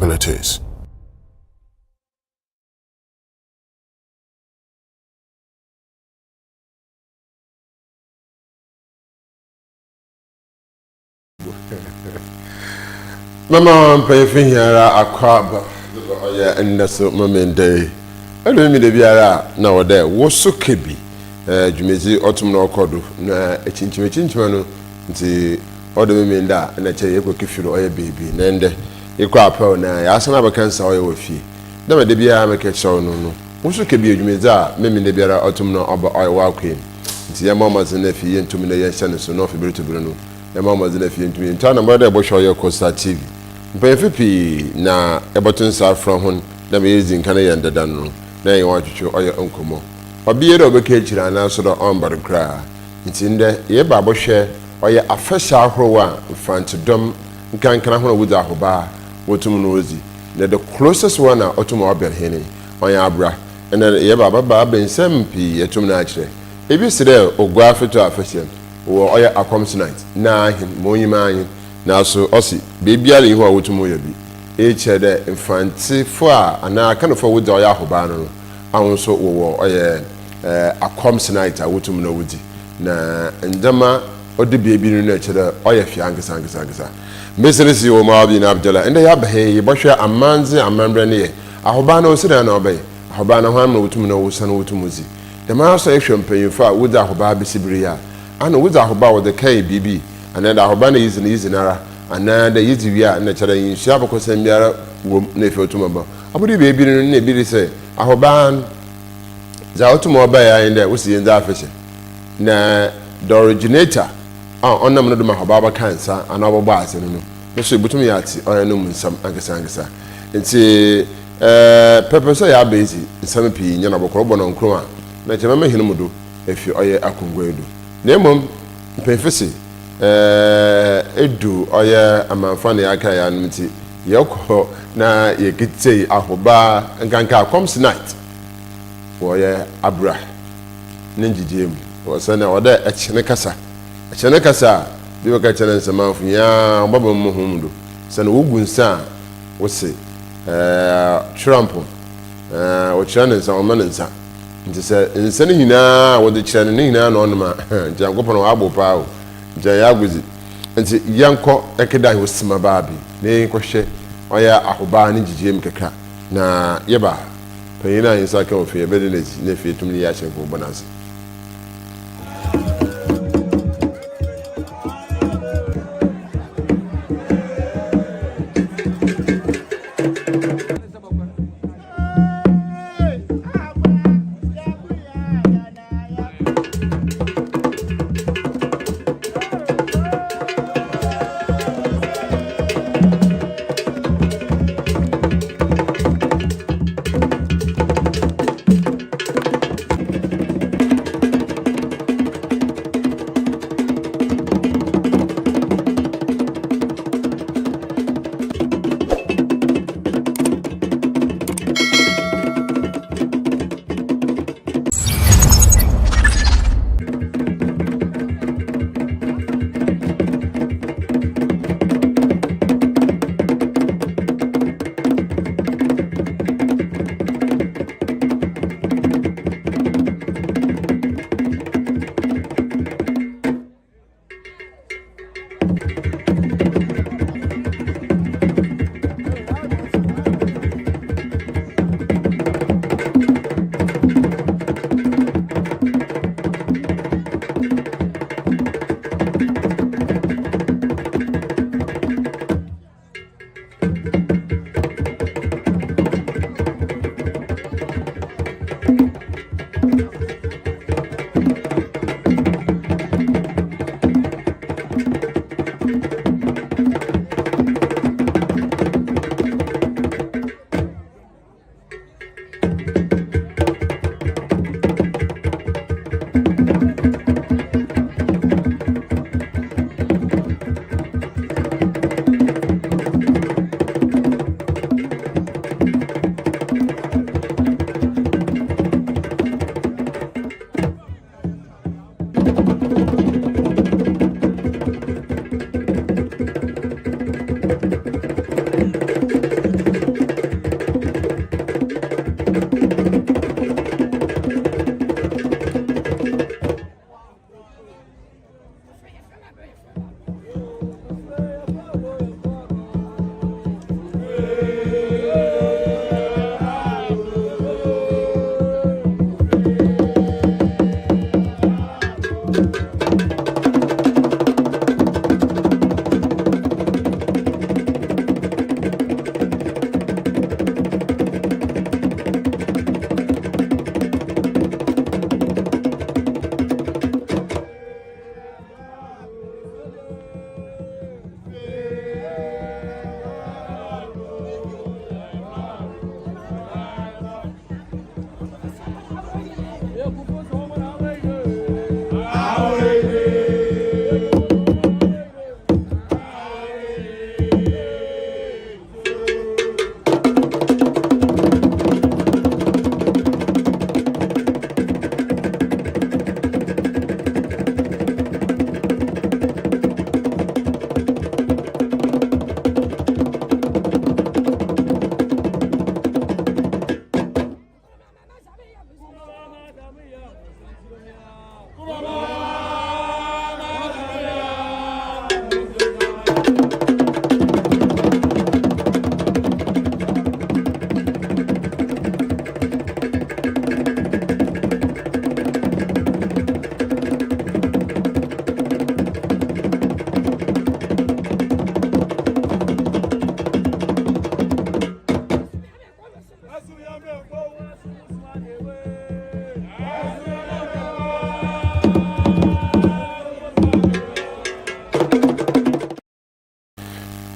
responsibilities. Mɛma mpanyimfo nyinara akɔ aba dɛ ɔyɛ ndɛ so Memenda yi. Ɛdɔ mi da biara a na ɔwɔ dɛ wo so ka bi. Dwumadzi ɔtom na ɔkɔ do na ekyinkyim ekyinkyim no ntsi ɔdɔ Memenda a nna kyerɛ yɛkɔ kefir ɔyɛ beebi na ndɛ yekɔ apɛw na yɛasan abɛka nsa ɔyɛ wɔ fie. Dɛ ma da biara mekɛ kyerɛ wo no no wo so ka bi dwumadzi a Memenda biara ɔtom na ɔba ɔyɛ w'akwan mu ntsi yɛmbɔ mbɔdzen na afei yɛntum na yɛnhyɛ no so na ɔfi ber to ber no Yɛma mbɔdzen afie nntum yenntu anamɔn dɛ yɛbɔhwɛ ɔyɛ Coastal TV. Mpanyimfo pii na yɛbɔto nsa afrɛ hɔn dɛ ma yedzi nkan yɛ ndeda no na yɛnye hɔn atwetwe ɔyɛ nkɔmbɔ. Ɔbea dɛ ɔbɛka ekyir anaa so dɛ ɔmmba do koraa. Ntsi ndɛ yɛreba abɔhwɛ ɔyɛ afahyɛ ahorow a Mfantsdɔm nkankana hɔn a wodzi ahobaa wotum na wodzi. Na the closest one a otum ɔbɛn hɛn yi ɔnye Abra. Ndɛ yɛreba abɛba abɛ nsɛm pii yɛtum na akyerɛ. Bi se dɛ Oguaa Fetu Afahyɛ. Wɔ ɔyɛ akɔms night na ahen ma onyim ahen naaso ɔse beebiara nnyi hɔ a wotum yɛ bi. Iyi kyerɛ dɛ Mfantsefo a anaa Akanfo a wodzi ɔyɛ ahobaa no no ahon so wɔwɔ ɔyɛ akɔms night a wotum na wodzi na ndzɛmba ɔda beebi no na kyerɛ dɛ ɔyɛ fɛ ankasa ankasa ankasa. Meseresi wɔ Mawabin Abdallah ndɛ yɛaba ha yi yɛbɔhwɛ amandze amambrɛ ne yɛ ahobaa no osi dɛn na ɔbɛyɛ ahobaa no hwan na wotum na wosan wotum dzi. Dɛm ara so ehwɛ mpanyimfo a wodzi ahobaa besi ber yi a, ana wodzi ahobaa a wɔdze kae biribi, anaa dɛ ahobaa na yedzi no yedzi no ara, anaa dɛ yedzi wie a nna kyerɛ dɛ nyinnsua abakɔsɛm biara wɔ mu na efi otum aba. Ɔbodu beebi no nna bi resɛ ahobaa no, dza otum ɔbae ara nye dɛ wosi yendzi afahyɛ, na the originator a ɔnam no do ma ahobaa bɛkaa nsa anaa ɔbɔbɔɔ adze no no, no so ibotum yɛ atse ɔyɛ no mu nsɛm ankasa ankasa. Ntsi. Ɛɛ, pɛpɛ sɛ yɛaba edzi nsɛm pii nye na bɔkɔr bɔ no nkron a, na nkyɛ mɛma hɛn mu do efi ɔyɛ akongua yi do. Na mbom mpanyimfo se, ɛɛ, edu ɔyɛ amamfã na yɛaka hɛn anom ntsi, yɛkɔ na yeketsei ahobaa nkanka akɔms night wɔ ɔyɛ abura ne ngyegyee mu. Osiandɛ ɔwɔ dɛ ɛkye ne kasa. Ɛkyɛ ne kasa a, bi bɛka kyerɛ nsɛmafo nyinaa wɔbɛba mu hɔn mu do. Sɛ na wogu nsa a, wose, Ɛɛ, Trump, ɛɛ, ɔkyerɛ ne nsa, ɔma ne nsa. Nti sɛ nsa no nyinaa a wɔde kyerɛ no, ne nyinaa na ɔnom a, nti Nyankopɔn ɔabo paa o. Nti ɛyɛ agodzi. Nti yɛnkɔ ɛkeda hɔ sima baa bi na yɛnkɔhwɛ ɔyɛ ahobaa ne ngyegyeɛ mu kakra na yɛba a, panyin a yɛn nsa ka wɔ fie yɛbɛde no adzi na afei yɛtum ne yɛ ahyɛ nkɔmmɔbɔ no ase.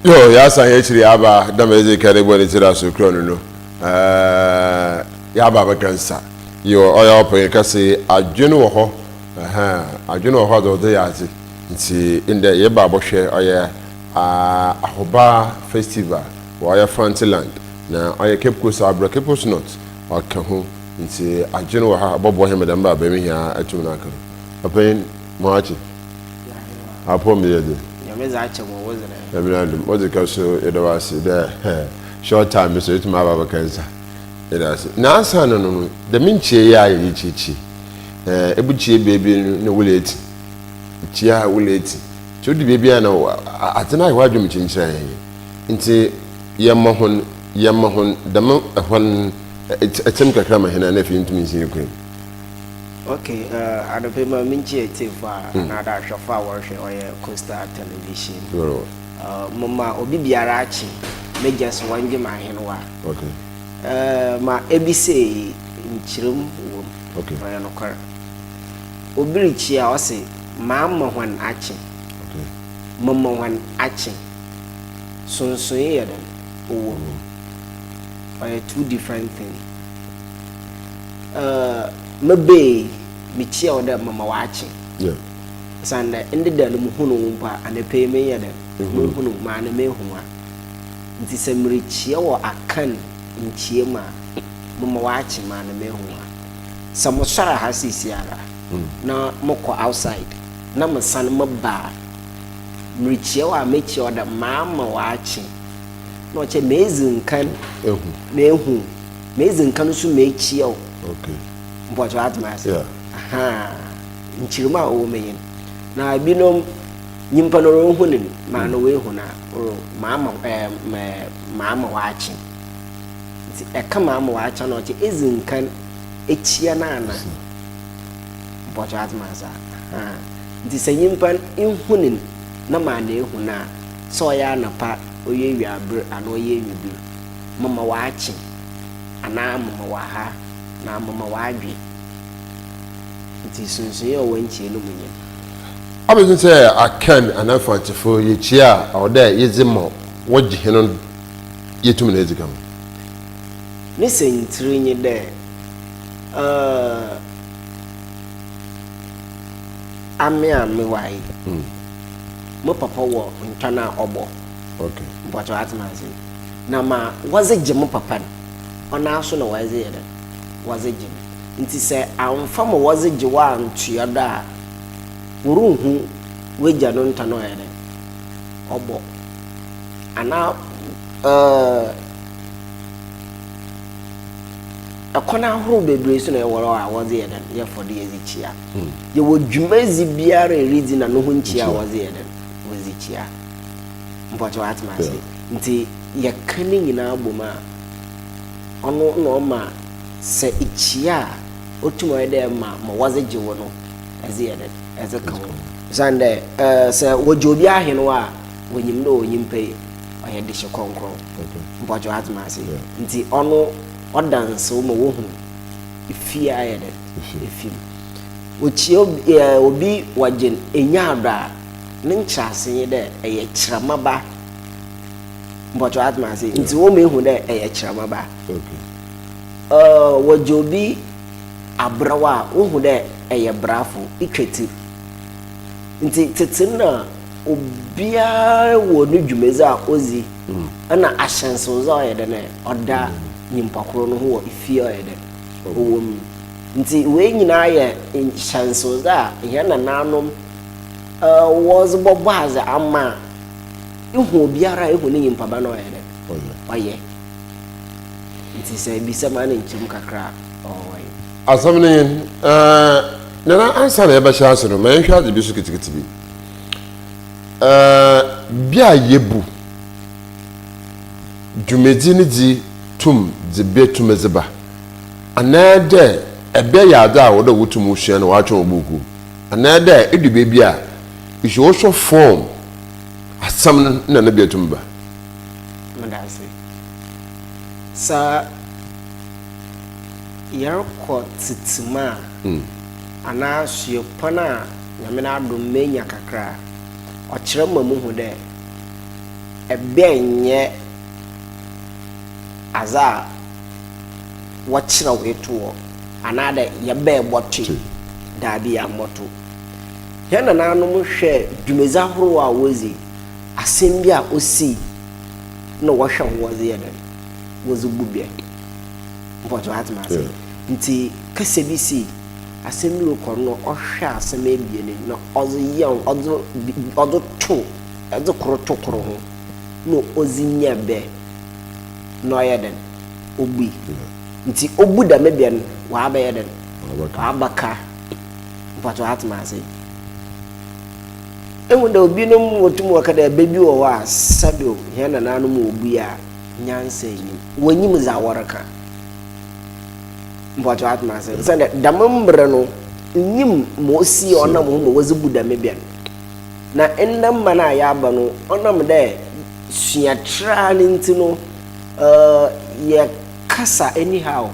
Yo, yɛasan yɛn akyiri aba dɛ ma edzi kan ebɔ ne tsir aso kura no no. Ɛɛ, yɛaba abɛka nsa. Yo, ɔyɛ ɔpanyin kɛse, adwen wɔ hɔ. Ɛhɛn, adwen wɔ hɔ a dza ɔdze yɛ adze. Ntsi ndɛ yɛba abɔhwɛ ɔyɛ Ahobaa Festival wɔ ɔyɛ Fanteland na ɔyɛ Cape Coast abrɛ Cape Coast North ɔka ho. Ntsi adwen wɔ ha ɔbɔboa hɛn ma dɛm ba abɛn hia etum no aka do. Ɔpanyin, moakye. Apɔw mu yɛ dzen. Nyame dze akyɛ mo wo dze dɛn. Nyame n'adom odzi kan so yɛda wo ase dɛ short time so etum aba abɛka nsa yɛda ase. Na ansaana no no dɛm nkyia yi a yɛdze kyiakyia yi ebukyia beebi no na wo late kyia a wo late ntsi odu beebi a na adze no ayɛ w'adwen mu kyinkyinaa ntsi yɛma hɔn yɛma hɔn dɛm hɔ no etsem kakra ma hɛn a na afei yenntum nnsi hɛn kwan mu. Ok, uh, anɔpɛ ma menkyia atiefo a mm. anaadɛ ahwɛfo a wɔrehwɛ ɔyɛ Coastal Television. Uh, moma obi biara akye megya so wɔngye ma ahenewa. Okay. Uh, ma ebi sɛ nkyerɛm wom. Okay. Ɔyɛ nokwar. Obi rekyia ɔse maama hɔn akye. Okay. Mama hɔn akye. Sonsoe yɛ dɛn? Ɔwɔ mu. Ɔyɛ two different thing. Uh, mebee, mekyia wo dɛ mama wɔakye. Yeah. Osiandɛ ndeda no muhun wo mpo a, anapa yi menyɛ dɛn? Muhun wo, maana mehu wo a. Ntsi sɛ merekyia wɔ Akan nkyia mu a, mema wɔakye, maana mehu wo a. Sɛ mosoɛr ha seseiara na mokɔ outside na mesan meba a, merekyia wo a, mekyia wo dɛ maama wɔakye. Na ɔkyerɛ medzi nkan mehu. Medzi nkan so mekyia wo. Okay. Mpɔkyɛ atema ase. Yeah. Aha. Nkyerɛmu a ɔwɔ mu nye no. Na binom nyimpa no ɔrohu no ma no oehu no a ɔro maama ɛɛ maama ɔakye. Ntsi ɛka maama ɔakye na ɔkyɛ edzi nkan ekyia no ana. Mpɔkyɛ atema ase. Aha. Ntsi sɛ nyimpa no ihu no na ma na ehu no a, sɛ ɔyɛ anapa, ɔyɛ ewiaber anaa ɔyɛ ewiber. Mama wɔakye, anaa mama wɔaha, anaa mama wɔadwe. Ntsi nsonsonoe a ɔwɔ nkyia no mu nye no. Abɛsen sɛ Akan anaa Mfantsefo yekyia a, ɔwɔ dɛ yɛdze ma wɔgye hɛn no yetum na edzi kan. Ne siantsir nye dɛ, ame a mewɔ yi, mo papa wɔ ntɔn a ɔbɔ. Mpɔkyɛw atse me ase? Na ma wɔdze gye mo papa no, ɔnoara so na wɔdze yɛ dɛn? Wɔdze gye me. Ntsi sɛ ammfa ma wɔdze gye wo anntoa do a, worunnhu w'egya no ntan a ɔyɛ dɛn? Ɔbɔ. Anaa ɛɛ kwan ahorow beberee so na yɛwɔ hɔ a wɔdze yɛ dɛn? Yɛfa do yɛdze kyia. Yɛwɔ dwumadzi biara a eridzi na no ho nkyia a wɔdze yɛ dɛn? Wɔdze kyia. Mpɔkyɛw atse me ase? Ntsi yɛka ne nyina bɔ mu a, ɔno na ɔma sɛ ikyia a, otum ɔyɛ dɛ ma ma wɔdze gye wo no, edze yɛ dɛn? Edze ka ho. Osiandɛ sɛ wɔgye obi ahen a, wonyim dɛ onyimpa yi ɔyɛ dehye krɔnkrɔn. Mpɔkyɛw atse me ase? Ntsi ɔno ɔda nsew ma wohu fie a ayɛ dɛn? Efi mu. Wokyia obi obi wɔgye no enyi adɔ a, ne nkyerɛase nye dɛ ɛyɛ kyerɛmaba. Mpɔkyɛw atse me ase? Ntsi wɔma ehu dɛ ɛyɛ kyerɛmaba. Wɔgye obi abraw a, wohu dɛ ɛyɛ brafo, etwa tsir. Ntsi tsetse no na obiara wɔ no dwumadzi a odzi na ahyɛnsewdze a ɔyɛ dɛn ɔda nyimpa kor no ho wɔ fie a ɔyɛ dɛn ɔwɔ mu. Ntsi wei nyina yɛ nhyɛnsewdze a hɛn nananom wɔdze bɔbɔ adze ama ihu obiara a ihu ne nyimpa ba na ɔyɛ dɛn? Ɔyɛ. Ntsi sɛ ibisa mu a na nkyerɛ mu kakra a ɔwɔ hɔ yi. Asɛm no nye, Nana ansaana yɛbɛhyɛ ase no, ma yɛnhwɛ adze bi so ketseketse bi. Bi a yebu dwumadzi no dzi tum dze bɛ tum dze ba, anaadɛ bɛ yɛ adze a ɔwɔ dɛ wotum wosua na wɔakyerɛ wɔ buukuu mu. Anaadɛ edu beebi a, ihyɛ wo sɔ fɔɔm asɛm no nna no bi etum ba. Meda ase. Sɛ. Yɛrokɔ tsetse mu a, anaa suapɔn a Nyame n'adom menya kakra a, ɔkyerɛ ma muhu dɛ bɛ nnyɛ adze a wɔkyerɛwee too hɔ anaadɛ yɛbɛɛ bɔtoe, daabi yɛammbɔto. Hɛn nanaanom hwɛɛ dwumadzi ahorow a wodzi, asɛm bi a osii na wɔhwɛ ho wɔdze yɛ dɛn, wɔdze bu bɛ. Mpɔkyɛw atse me ase? Ntsi kasa bi sii, asɛm bi rokɔ do na ɔhwɛ asɛm ebien no na ɔdze yɛ ɔdze ɔdze to ɔdze kor to kor ho na ɔdze nya bɛ na ɔyɛ dɛn, obui. Ntsi obu dɛm bɛ no, ɔabɛyɛ dɛn, ɔabɛka. Mpɔkyɛw atse me ase? Ehu dɛ binom wotum wɔka dɛ bɛ bi wɔ hɔ a sɛbew hɛn nanaanom wobui a nyansa nnyim. Wonnyim dza wɔreka. Mpɔkyɛw atse me ase? Osiandɛ dɛm mber no, nnyim ma osii a ɔnam ho ma wɔdze bu dɛm bɛ no. Na ndɛ mber a yɛaba no, ɔnam dɛ suatraa no ntsi no, yɛkasa anyhow.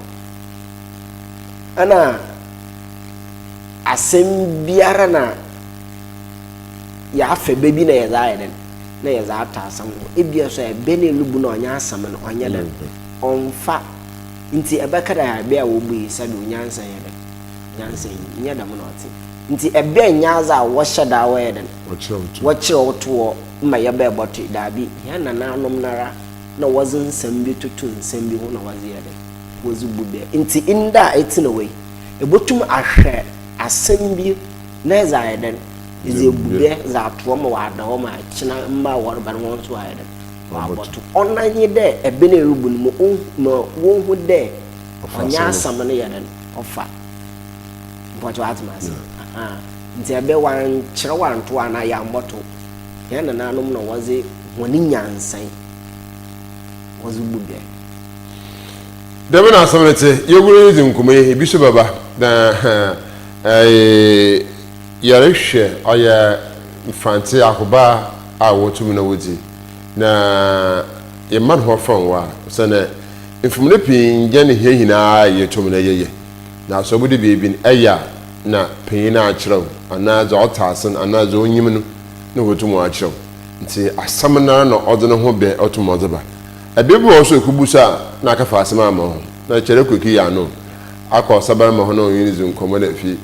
Nna asɛm biara na yɛafa bɛ bi na yɛdze ayɛ dɛn, na yɛdze ato asɛm ho. Ebia so bɛ no erubu no ɔnnyɛ asɛm no, ɔnnyɛ dɛn, ɔmmfa. Ntsi ebɛka dɛ bɛ a wobu yi sɛbe nyansa yɛ dɛn, nyansa nnyi. Nnyɛ dɛm na ɔtse. Ntsi bɛ nnyɛ adze a wɔhyɛ da wɔyɛ dɛn, wɔkyerɛw to hɔ ma yɛbɛbɔtoe. Dabi, hɛn nanaanom noara na wɔdze nsɛm bi toto nsɛm bi ho na wɔdze yɛ dɛn, wɔdze bu bɛ. Ntsi ndɛ a etsena hɔ yi, ebotum ahwɛ asɛm bi na edze ayɛ dɛn, edze ebu bɛ dze ato hɔ ma ɔada hɔ ma kyena mba a wɔreba no hɔn so wɔayɛ dɛn, wɔabɔto. Ɔno nye dɛ bɛ no erubu no ma ohu ma wonhu dɛ ɔnnyɛ asɛm no yɛ dɛn, ɔfa. Mpɔkyɛw atse me ase? Ahaa. Ntsi bɛ wɔannkyerɛw annto hɔ anaa yɛammbɔto, hɛn nanaanom na wɔdze hɔn nyansae wɔdze bu bɛ. Dɛm na asɛm no tse. Yegu do ridzi nkɔmbɔ yi, bi so bɛba na yɛrohwɛ ɔyɛ Mfantse ahobaa a wotum na wodzi na yɛma no hɔ fɔnwaa a, osiandɛ mfomdo pii nnyɛ no hɛn nyina yetum na yɛyɛ. Na sɛ obodu beebi no, ɛyɛ a nna panyin no akyerɛ wo anaa dza ɔtse ase no anaa dza onyim no na obotum ɔakyerɛ wo. Ntsi asɛm noara na ɔdze no ho bɛ ɔtum ɔdze ba. Ber bi wɔ hɔ so ekobu so a nna akɛfa asɛm ama wo ho na kyerɛ dɛ Kweku yɛ ano akɔ ɔsabarima hɔ na ɔnye no dzi nkɔmbɔ na efi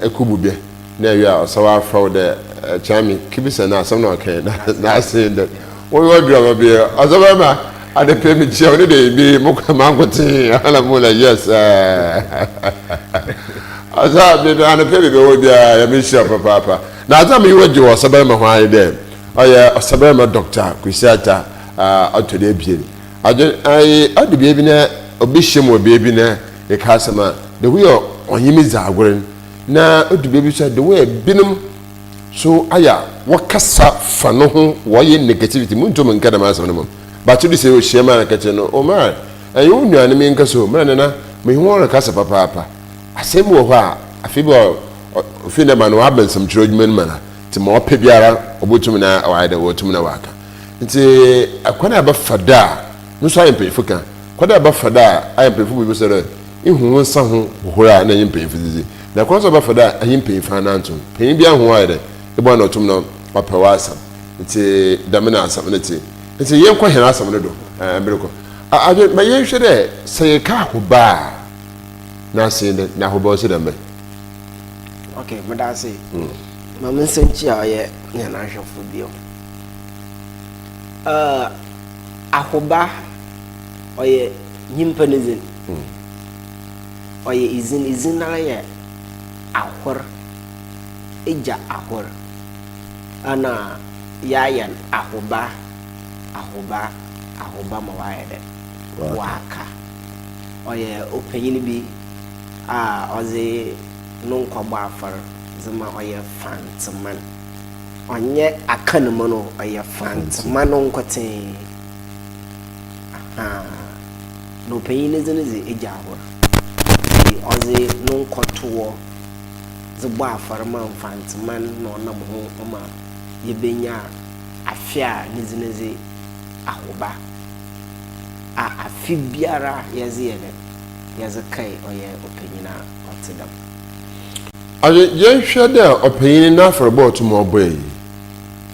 ekobu bɛ na ewie a ɔsan ɔafrɛ wo dɛ Kyeame kebisa no asɛm na ɔkɛe n'ase nye dɛn. Wo yɛ ɔdua ma bi ɔsabarima adepɛ mekyia wo ne dɛ bi mokɔ mankotsee ana mo like yes ɔsa bi anɔpɛ beebi ɔwɔ biara Nyame nhyira wo papaapa. Na adze a menyiwa gye wɔ ɔsabarima ho ara nye dɛ Ɔyɛ ɔsabarima Dɔkta Kwesi Atta a ɔtɔ do ebien. Adwen ae ɔdu beebi na obi hyia mu wɔ beebi na yɛka asɛm a, the way a ɔnye me dzi agor no, na odu beebi so a the way a binom so ayɛ a wɔkasa fa no ho, wɔyɛ negativity, munntum nnka dɛm asɛm no mbom but odu sɛ ohyia me a na meka kyerɛ no, oh Mary, ɛnnyɛ wo nuanom yi nkasa o, mara nana menye hɔn rekasa papaapa. Asɛm bi wɔ hɔ a afei bi a ofi ndɛ ma no ɔaba nsɛmtwerɛ edwuma no mu ana? Ntsi ma ɔpɛ biara obotum na ɔayɛ dɛ oetum na ɔaka. Ntsi kwan a ebɛfa do a, no so ayɛ mpanyimfo kã, kwan a ebɛfa do a ayɛ mpanyimfo bebisa dɛ ihu wo nsa ho hohor a nna enye mpanyimfo dzidzi, na kwan so a ebɛfa do a enye mpanyimfo anantsew. Panyin biara hu wo ayɛ dɛ eboa na otum na ɔpɛ w'asɛm. Ntsi dɛm na asɛm no tse. Ntsi yɛnkɔ hɛn asɛm no do, mber kɔ. Adwen, ma yɛnhwɛ dɛ sɛ yɛka ahoba a, n'ase nye dɛn, na ahoba ɔse dɛn bɛn? Ok, meda ase. Ma me nsɛnkyi a ɔyɛ hɛn ahwɛfo bio. Uh, ahoba ɔyɛ nyimpa ne dzin. Ɔyɛ idzin, idzin noara yɛ ahor, egya ahor. Ana yɛayɛ no ahoba, ahoba, ahoba ma ɔayɛ dɛn? Ɔaka. Ɔyɛ ɔpanyin bi a ɔdze no nkwa bɔ afɔr dze ma ɔyɛ Fantseman. Ɔnnyɛ Akan mu no, ɔyɛ Fantseman nkotsee. Ahaa. Na ɔpanyin no dzin dze Egya Ahor. Ntsi ɔdze no nkwa to hɔ dze bɔ afɔr ma Mfantseman na ɔnam ho ma yebenya afe a ne dzin dze Ahoba a afe biara yɛdze yɛ dɛn? yɛdze kae ɔyɛ ɔpanyin a ɔtse dɛm. Adze, yɛnhwɛ dɛ ɔpanyin n'afɔrbɔ a otum ɔbɔe yi,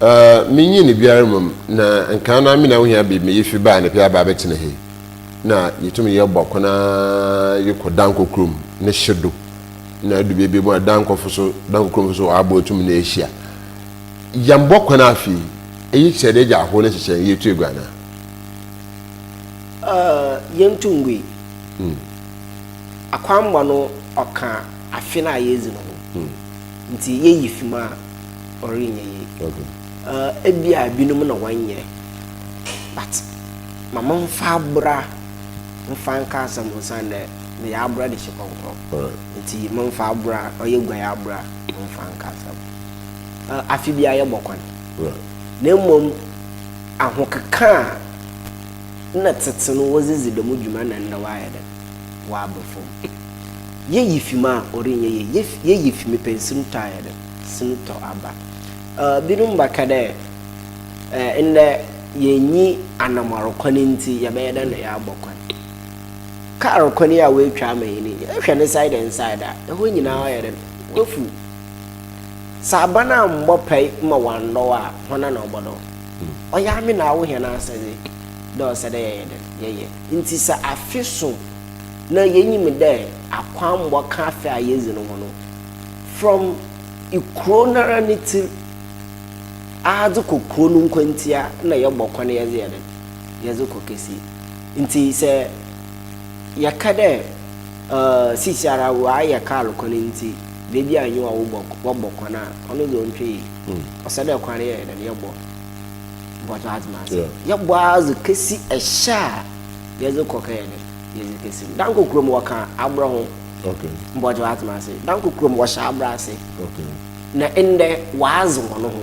eh, minnyi no biara mbom na nkaa no ara me na ohia beebi ma yefi baa anapa yi aba abɛtsena ha yi, na yetum yɛbɔ kwan ara yekɔ Dankɔ kurom ne hye do, na edu beebi mu a Dankɔfo so, Dankɔ kuromfo so wɔabɔ etum na ehyia. Yɛmmbɔ kwan afe yi, iyi kyerɛ dɛ egya ahow ne nhyehyɛɛ no yetu egu anaa? Eh, yenntu nngui. Akwanbɔ no ɔka afe no a yedzi no ho, ntsi yeyi fi mu a ɔrennyɛ yie. Ebia binom na wɔnnyɛ but ma momfa abra mfa nka asɛm osiandɛ meyɛ abra de hyɛ krɔnkrɔn ntsi momfa abra ɔyɛ guan abra momfa nka asɛm. Afe biara yɛbɔ kwan na mbom ahokeka a nna tsetse no wɔdze dzi dɛm dwuma na ndɛ wɔayɛ dɛn wɔaba famu. Yeyi fi mu a ɔrennyɛ yie, yeyi fi mu pɛ sintɔ ayɛ dɛn sintɔ aba. Binom bɛka dɛ ndɛ yennyi anamɔr kwan ntsi yɛbɛyɛ dɛn na yɛabɔ kwan. Kaar kwan yi a woetwa ama hɛn yi, ehwɛ ne side and side a, hɔ nyina ɔyɛ dɛn oefuw. Sɛ aban ammbɔ pɛe ma wɔanndɔw a, hɔn na ɔbɔdɔw? Ɔyɛ ame na awo hɛn asɛdze dɛ ɔsɛ dɛ yɛyɛ dɛn? Yɛyɛ. Ntsi sɛ afe so na yenyim dɛ akwanbɔ ka afe a yedzi no ho no, from kurow noara ne tsir ara dze kɔ kurow no nkwantsia na yɛbɔ kwan yɛdze yɛ dɛn? Yɛdze kɔ kesi. Ntsi sɛ yɛka dɛ seseiara wɔayɛ kaar kwan ntsi beebi a nye wo wɔbɔ kwan a, ɔno dze ɔnntwa yie. Ɔsɛ dɛ kwan no yɛyɛ dɛn? Yɛbɔ. Bɔtɔ adze ma ase. Yɛbɔ ara dze kesi ɛhyɛ a yɛdze kɔ kɛyɛ dɛn? Yɛdze kesi mu. Danko kurom wɔka abrɛ ho. Bɔtɔ adze ma ase. Danko kurom wɔhyɛ abrɛ ase. Na ndɛ wɔadze hɔn ho.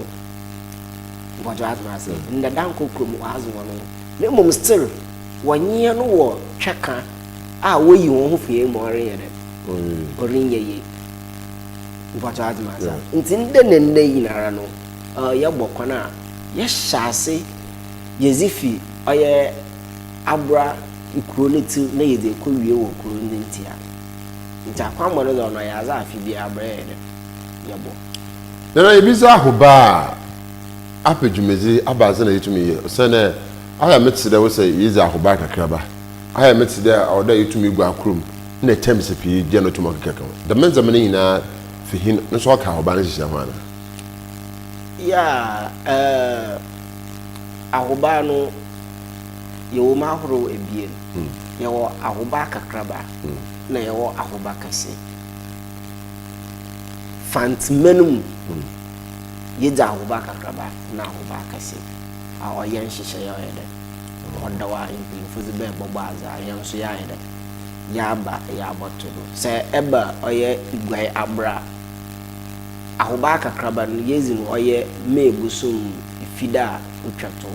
Bɔtɔ adze ma ase. Ndɛ Danko kurom wɔadze hɔn ho. Na mbom still wɔnye no wɔ twɛka a woyi hɔn ho fi hɛn mu a ɔrennyɛ dɛn? Ɔrennyɛ yie. Bɔtɔ adze ma ase. Ntsi ndɛ na ndɛ nyinara no yɛbɔ kwan a yɛhyɛ ase yɛdze fi ɔyɛ abra kurow ne tsir na yɛdze ekowie wɔ kurow ne ntsia. Ntsi akwanbɔ no dze ɔno ɔyɛ adze a afe biara berɛ yɛ dɛn yɛbɔ. Nana yebisa ahoba a apɛ dwumadzi abadze na yetumi yɛ osiandɛ ayɛ me tse dɛ wosɛ yedzi ahoba kakraba ayɛ me tse dɛ ɔwɔ dɛ yetumi gu akor mu na terms pii gya no tum ɔkekaka ho dɛm ndzɛmba no nyinaa fi hen no so ɔka ahoba no nhyehyɛɛ ho anaa? Yeah, eh, ahobaa no, yɛwɔ mu ahorow ebien. Mm. Yɛwɔ ahobaa kakraba mm. na yɛwɔ ahoba kɛse. Fantsema no mu, mm. yedzi ahoba kakraba na ahoba kɛse a ɔyɛ nhyehyɛe a ɔyɛ dɛ ɔdɔw a mpanyimfo dze bɛɛ bɔbɔ adze a hɛn nso yɛayɛ dɛ yɛaba yɛabɔto do. Sɛ ɛba ɔyɛ guai abra Ahobaa kakraba no yedzi no ɔyɛ May bosoom Fida a otwa to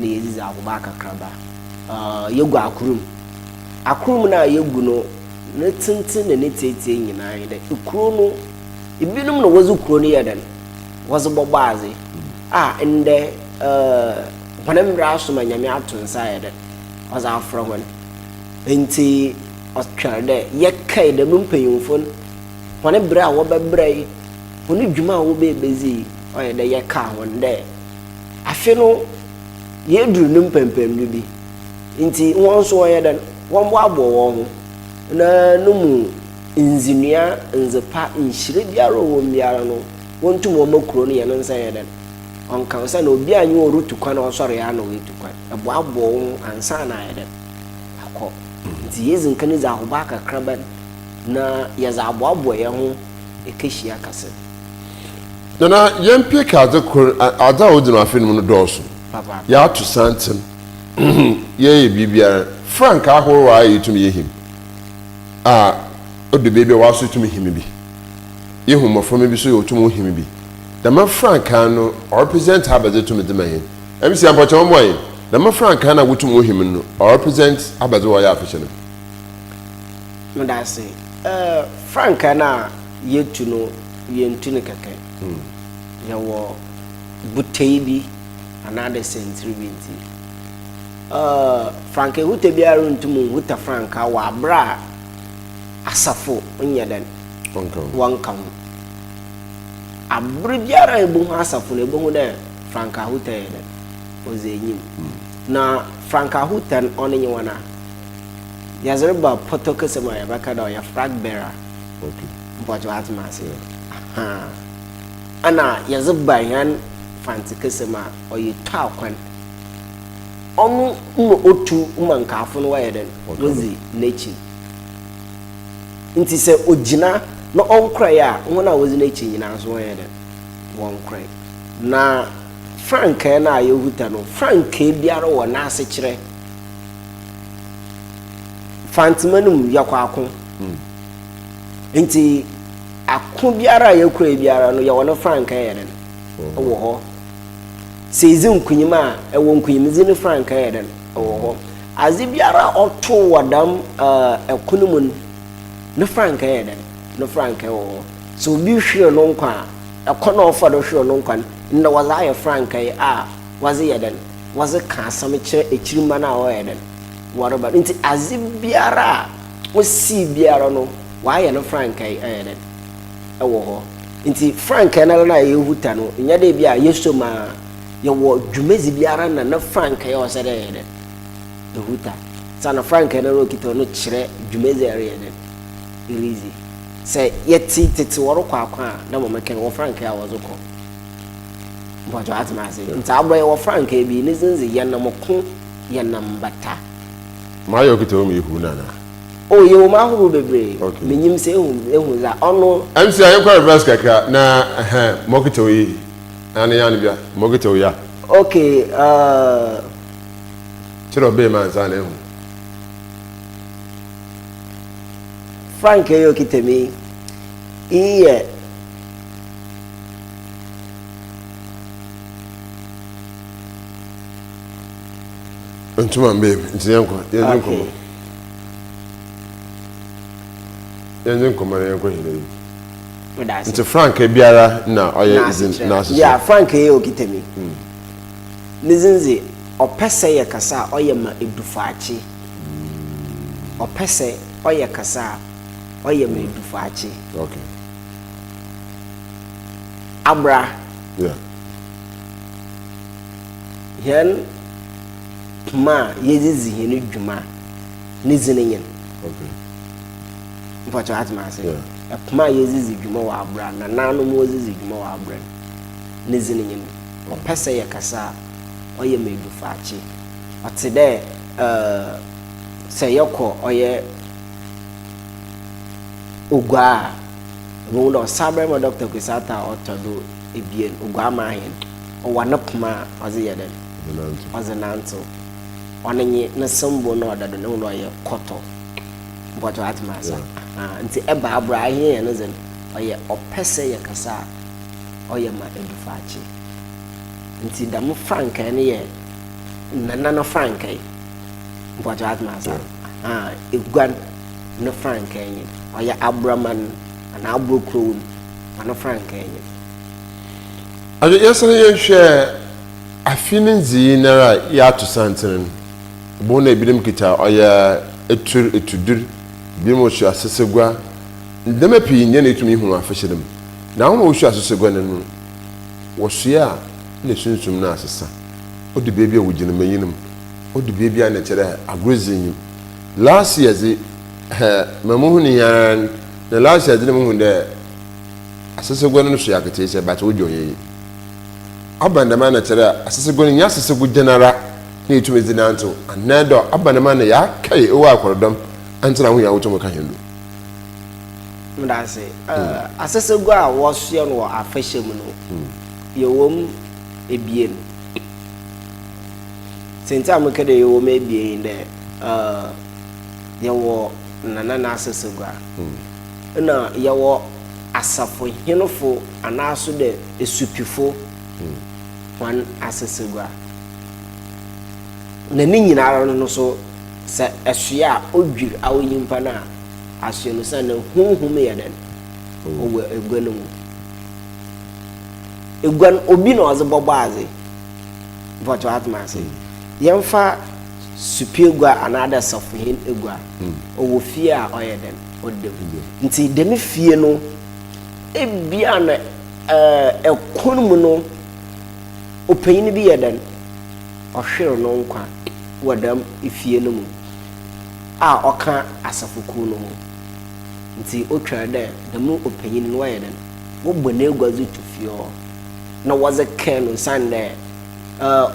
na yedzi dze ahobaa kakraba. Yegu akor mu. Akor mu no a yegu no ne tsentsen na ne tsiatsia nyina nye dɛ kurow no binom na wɔdze kurow no yɛ dɛn wɔdze bɔbɔ adze a ndɛ hɔn mber aso ma Nyame ato nsa ayɛ dɛn ɔdze afrɛ hɔn. Ntsi ɔtwɛr dɛ yɛkae dɛm mpanyimfo no hɔn ber a wɔbɛberɛe, hɔn dwuma a wobeebedzi, ɔyɛ dɛ yɛkaa hɔn dɛ afe no yeedur no mpɛnpɛndo bi ntsi hɔn so wɔnyɛ dɛn, wɔmboaboa hɔnho na no mu ndzinua, ndzepa, nhyira biara a ɔwɔ mu biara no wontum wɔmma kurow no hɛn nsa nyɛ dɛn, ɔnka osiandɛ obiara nnyi hɔ a orutu kwan a ɔsɔree ara na oetu kwan, eboaboa woho ansaana ayɛ dɛn, akɔ. Ntsi yedzi nkan dzi ahobaa kakraba na yɛdze aboaboa hɛnho ekehyia kɛse. Nana, yɛmpick adze kor, adze a odzi no afe no mu no dɔɔ so. Yɛato santsen, yɛyɛ biribiara. Frankaa ahorow a yetum yehim a, odu beebi a wɔaso tum him bi. Yehu mboframba bi so yɛ otum him bi. Dɛm frankaa no, ɔrepresent abɛdze tum dze ma hɛn. MC Ampɔkyɛ wɔmboa hɛn. Dɛm frankaa no a wotum him no, ɔrepresent abɛdze wɔyɛ afehyɛ no. Meda ase. Eh, frankaa no a yɛtu no, yɛntu no kɛkɛ. Yɛwɔ botae bi anaadɛ sɛntsir bi ntsi. Uh, frankaa ehuta biara runntum nnhuta frankaa wɔ aber a asafo nnyɛ dɛn? Wɔnnka ho. Aber biara a ebohu asafo no, ebohu dɛ frankaa huta yɛ dɛn? Ɔdzi enyim. Na frankaa huta no, ɔno nye woana? Yɛdze reba pɔtɔ kasa mu a, yɛbɛka dɛ ɔyɛ flag bearer. Mpɔkyɛw atse me ase? Ahaa. Ana yɛdze ba hɛn Fantse kasa mu a, ɔyɛ tuakwan. Ɔno na otu ma nkaafo no wɔyɛ dɛn? Wodzi n'ekyir. Ntsi sɛ ogyina na ɔnnkorae a, hɔn a wodzi n'ekyir nyina so wɔnyɛ dɛn? Wɔnnkorae. Na frankaa no a yehuta no, frankaa biara wɔ n'asekyerɛ. Fantsema no mu, yɛkɔ ako. Ntsi ako biara a yɛkurae biara no, yɛwɔ no frankaa yɛ dɛn? Wɔ hɔ. Sɛ edzi nkunyim a, ewɔ nkunyimdzi no frankaa yɛ dɛn? Wɔ hɔ. Adze biara a ɔtow wɔ dɛm ɛko no mu no, ne frankaa yɛ dɛn? No frankaa wɔ hɔ. Sɛ obi hwer no nkwa a, kwan a ɔfa do hwer no nkwa no, ndɛ wɔdze ayɛ frankaa a wɔdze yɛ dɛn? Wɔdze kã asɛm kyerɛ ekyirmba no a wɔyɛ dɛn? Wɔreba no. Ntsi adze biara a osii biara no, wɔayɛ no frankaa ayɛ dɛn? Wɔ hɔ. Ntsi frankaa noara no a yehuta no, nnyɛ dɛ bi a yɛsɔ mu ara. Yɛwɔ dwumadzi biara na ne frankaa a ɔsɛ dɛ yɛyɛ dɛn? Ehuta. Osiandɛ frankaa noara a okitsa no kyerɛ dwumadzi a ereyɛ dɛn? Eridzi. Sɛ yɛtse tsetse wɔrokɔ akõ a, dɛ mbrɛ mekã no, wɔ frankaa a wɔdze kɔ. Mpɔkyɛw atse me ase? Ntsi aber yɛwɔ frankaa bi, ne dzin dze Yɛnam Ko, Yɛnam Bata. Mayɛ okitsa wo ma ihu no anaa? Oh, yɛwɔ mu ahorow bebree. Okay. Menyim sɛ ehu ehu dza ɔno. MC a yɛnkɔ reverse kakra na ɛhɛn ma okitsa wo yi ana yɛ ano bia ma okitsa wo yi a. Okay, uh. Kyerɛ ɔbɛn mu ansa na ehu. Frank ɛyɛ okita mi yi yɛ. Ntoma mbɛn nti yɛnkɔ yɛndzi nkɔmmɔ. Yɛndzi nkɔmmɔ na yɛnkɔ hɛn enyim. Nti frankaa biara na ɔyɛ dzin n'asekyerɛ. Yeah, frankaa yi okita mi. Ne dzin dze ɔpɛ sɛ yɛ kasa a ɔyɛ ma edufaakye. Ɔpɛ sɛ ɔyɛ kasa a ɔyɛ ma edufaakye. Okay. Abra. Yeah. Hɛn poma a yɛdze dzi hɛn dwuma ne dzin nye no. Okay. Mpɔkyɛ atse me ase? Yeah. Poma a yɛdze dzi dwuma wɔ abra, nanaanom wɔdze dzi dwuma wɔ abra no, ne dzin nye no. Ɔpɛ sɛ yɛkasa a, ɔyɛ ma edufaakye. Ɔtse dɛ uh, sɛ yɛkɔ ɔyɛ Oguaa a, ibohu dɛ Ɔsabarima Dɔkta Kwesi Arthur a ɔtɔ do ebien, Oguaa Maahen, ɔwɔ ne poma a ɔdze yɛ dɛn? Ɔdze nantsew. Ɔno nye ne symbol no a ɔda do no, ihu dɛ ɔyɛ kɔtɔ. Mpɔkyɛw atse me ase? Ahaa, ntsi ɛba aber a ahɛn hɛn dze no, ɔyɛ ɔpɛ sɛ yɛkasa a ɔyɛ ma edufaakye. Ntsi dɛm frankaa no yɛ Nana no frankaa. Mpɔkyɛw atse me ase? Ahaa, Eguan no frankaa nye no. Ɔyɛ Aborɔman anaa Aborɔkurow no hɔn frankaa nye no. Afei yɛsan yɛhwɛ afe ne ndzii noara a yɛato santsen no, ibohu dɛ binom kitsa ɔyɛ etur, etudur, binom soa asesegua, ndzɛmba pii nnyɛ na etum ihu wɔ afahyɛ no mu. Na hɔn a wosua asesegua no no, wɔsoa a nna sunsum no asesa. Odu beebi a wogyina mbanyin mu, odu beebi a nna kyerɛ dɛ agor dzi enyim. Last year dze, hɛ, ma muhunii ara nye na last year dze na muhun dɛ asesegua no so yɛ akataasia but wodzi ɔnnyɛ yie. Aba no dɛm a nna kyerɛ dɛ asesegua no nnyɛ asesegu gyan ara na etum dze nantsew anaa dɛ aba no dɛm a nna yɛakae ewɔ akɔrdɔm antsena ho hia wotum ka hɛn do. Meda ase. Asesegua a wɔsoɛ no wɔ afahyɛ mu no, yɛwɔ mu ebien. Sentsi a meka dɛ yɛwɔ mu ebien nye dɛ, yɛwɔ Nana n'asesegua, nna yɛwɔ asafohenfo anaaso dɛ esupifo hɔn asesegua. Na ne nyinara no so, sɛ ɛsoɛ a odwir awo nyimpa no a, asoɛ no osiandɛ honhom yɛ dɛn? Ɔwɔ egua no mu. Egua no, obi na ɔdze bɔbɔ adze. Mpɔkyɛw atse me ase? Yɛmfa. Supie gua anaadɛ safohen egua, ɔwɔ fie a ɔyɛ dɛn, ɔda mu. Ntsi dɛm fie no, ebia na ɛkon mu no, ɔpanyin bi yɛ dɛn, ɔhwer no nkwa wɔ dɛm fie no mu a ɔka asafokuw no ho. Ntsi otwar dɛ dɛm ɔpanyin no wɔyɛ dɛn, wɔbɔ n'egua dze to fie hɔ na wɔdze kɛɛ no osiandɛ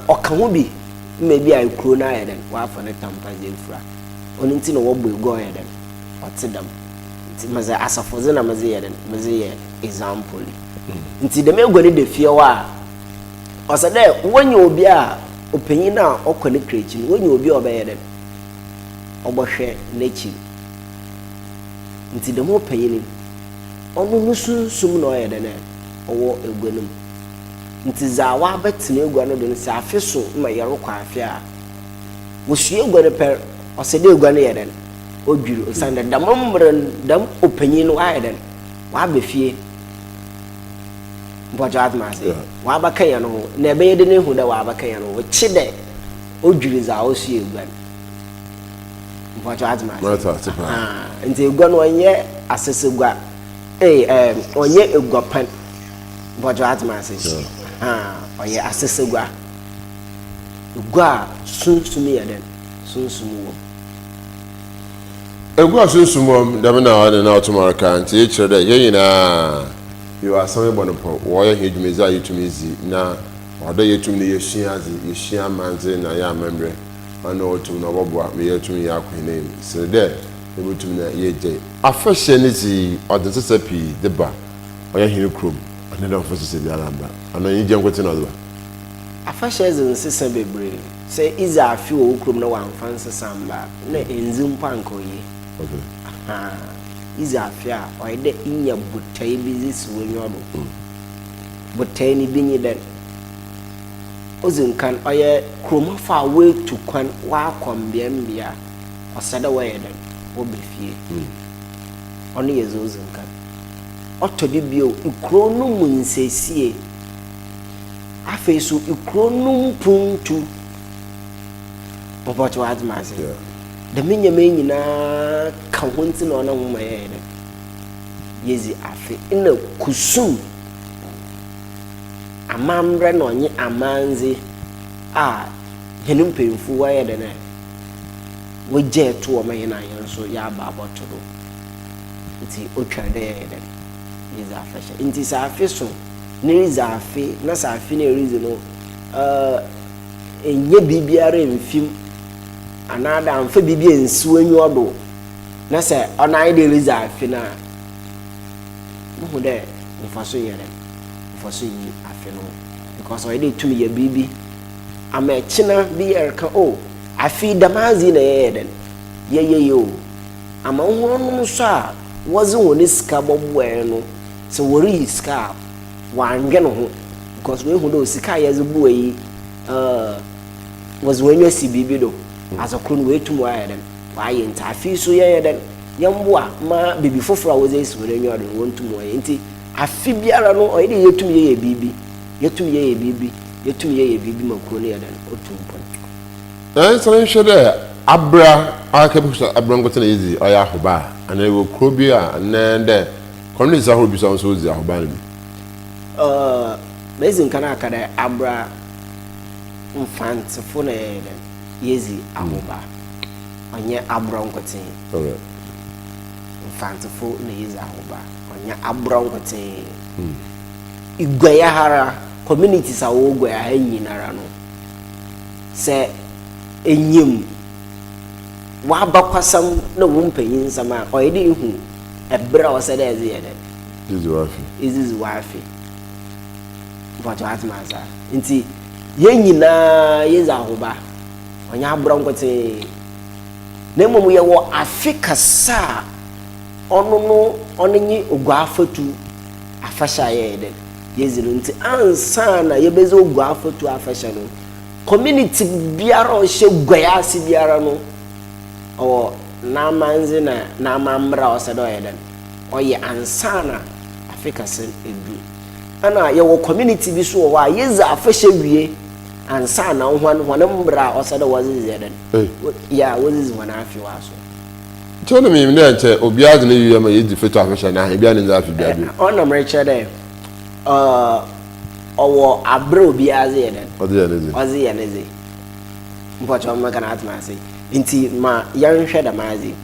ɔka ho bi ma bi a kurow no ayɛ dɛn, wɔafa ne tampa dze efura. Ɔno ntsi na wɔbɔ egua a ɔyɛ dɛn, ɔtse dɛm. Ntsi medze asafodze na medze yɛ dɛn, medze yɛ example yi. Ntsi dɛm egua no da fie hɔ a, ɔsɛ dɛ wonya obi a ɔpanyin a ɔkɔ ne kra ekyir no, wonya obi a ɔbɛyɛ dɛn, ɔbɔhwɛ n'ekyir. Ntsi dɛm ɔpanyin no, ɔno no sunsum na ɔyɛ dɛn ɛ, ɔwɔ egua no mu. Ntsi dza ɔabɛtsena egua no do no, sɛ afe so ma yɛrokɔ afe a, wosua egua no pɛr, ɔsɛ dɛ egua no yɛ dɛn, odwir, osiandɛ dɛm mber no, dɛm ɔpanyin no ɔayɛ dɛn, ɔaba fie. Mpɔkyɛw atse me ase? Ɔabɛka hɛn ho, na ebɛyɛ dɛn ehu dɛ ɔabɛka hɛn ho? Ɔkye dɛ odwir dza osua egua no. Mpɔkyɛw atse me ase? Mate ase paa. Ahaa, ntsi egua no ɔnnyɛ asesegua, ee, ɛɛm, ɔnnyɛ eguapan. Mpɔkyɛw atse me ase? Ahaa, ɔyɛ asesegua. Egua a sunsum yɛ dɛn? Sunsum wɔ mu. Egua a sunsum wɔ mu, dɛm na ɔno na ɔtum ɔreka, ntsi ekyerɛ dɛ hɛn nyina yɛwɔ asɛm ebɔ no pɔw, wɔyɛ hɛn dwumadzi a yetum dzi na ɔwɔ dɛ yetum na yesua adze, yesua amandze na yɛ amambrɛ, ɔno otum na ɔbɔboa ma yeetum yaakɔ hɛn enyim sen dɛ yebotum na yegyae. Afahyɛ ne dzi ɔdze nsesa pii dze ba ɔyɛ hɛn kurom, ɔnnyɛ dɛ ɔmmfa nsesa biara mmba, anaa enyigye nkotsee na ɔdze ba. Afahyɛ dze nsesa beberee. Sɛ idzi afe wɔ wo kurom na wɔammfa nsesa ammba a, nna enndzi mpo a nka oye. Ahaa. Idzi afe a, ɔyɛ dɛ inya botae bi dze si w'enyiwa do. Botae no bi nye dɛn? Odzi nkan, ɔyɛ kuromafo a woetu kwan wɔakɔ mbeambea a, ɔsɛ dɛ wɔyɛ dɛn? Wɔba fie. Ɔno yɛ dza odzi nkan. Ɔtɔ do bio, kurow no mu nsiesie. Afei so kurow no mpontu. Mpɔkyɛ wadze me ase. Dɛm ndzɛmba yi nyina ka ho ntsi na ɔnam ho ma yɛyɛ dɛn? Yedzi afe. Nna kusum amambrɛ na ɔnye amandze a hɛn mpanyimfo wɔyɛ dɛn ɛ, wogyaa to hɔ ma hɛn a hɛn so yɛaba abɔto do. Ntsi otwar dɛ yɛyɛ dɛn? Yedzi afahyɛ. Ntsi sɛ afe so na eridzi afe na sɛ afe no a eridzi no nnyɛ biribiara mmfi mu anaadɛ ammfa biribi ennsi w'enyiwa do na sɛ ɔno ara nye dɛ eridzi afe no a, muhu dɛ mfaso nnyɛ dɛn, mfaso nnyi afe no ho because ɔyɛ dɛ etum yɛ biribi ama ɛkyena bi yɛreka oh afe yi dɛm adze yi na yɛyɛ dɛn, yɛyɛe o. Ama hɔnnom so a wɔdze hɔn sika bɔboae no, sɛ woriyi sika a, wɔanndwen ho because woehu dɛ sika a yɛdze boa yi, wɔdze hɔn enyiwa si biribi do, adze kor no woetum wɔayɛ dɛn, wɔayɛ ntsi afe yi so yɛnyɛ dɛn, yɛmboa ma biribi fofor a wɔdze esi hɔn enyiwa do no wontum wɔnyɛ. Ntsi afe biara no ɔyɛ dɛ yetum yɛyɛ biribi, yetum yɛyɛ biribi, yetum yɛyɛ biribi ma kurow no yɛ dɛn, otu mpon. Nanso nhwɛ dɛ abra akɛbisa abra nkotsee na yedzi ɔyɛ ahoba a, anaa ewɔ kurow bi a anaa dɛ communities ahorow bi so a so wodzi ahoba no bi. Medzi nkan aka dɛ abra Mfantsefo na yɛyɛ dɛn yedzi ahoba, ɔnnyɛ abra nkotsee. Mfantsefo na yedzi ahoba, ɔnnyɛ abra nkotsee. Iguai ha ara, communities a wɔwɔ Guai ha nyinara no, Sɛ enyim w'abakwasɛm na wo mpanyinsɛm a, ɔyɛ dɛ ihu ber a ɔsɛ dɛ edze yɛ dɛn? Idzidzi w'afe. Idzidzi w'afe. Mpɔkyɛw atse me ase a? Ntsi hɛn nyina yedzi ahoba, ɔnnyɛ aborɔ nkotsee, na mbom yɛwɔ afe kɛse a ɔno no ɔno nye Oguafatu afahyɛ a yɛyɛ dɛn? Yedzi no. Ntsi ansaana yebedzi Oguafatu afahyɛ no, community biara a ɔhyɛ guai ase biara no, ɔwɔ n'amandze na n'amambra a ɔsɛ dɛ ɔyɛ dɛn, ɔyɛ ansaana afe kɛse no edu. Ana yɛwɔ community bi so wɔ hɔ a yedzi afahyɛ wie ansaana hɔn hɔn mbra a ɔsɛ dɛ wɔdze dzi dɛn, yeah, wɔdze dzi hɔn afe wɔ aso. Nkyɛ ɔno minyim dɛ nkyɛ obiara dze ne yie ma yedzi fetu afahyɛ no ahe biara ne ndze afe biara bio. Ɔno merekyerɛ dɛ ɔwɔ aber a obiara dze yɛ dɛn? Ɔdze yɛ ne dze. Ɔdze yɛ ne dze. Mpɔkyɛ ɔmɛka no atena ase. Nti ma yɛnhwɛ dɛm adze yi.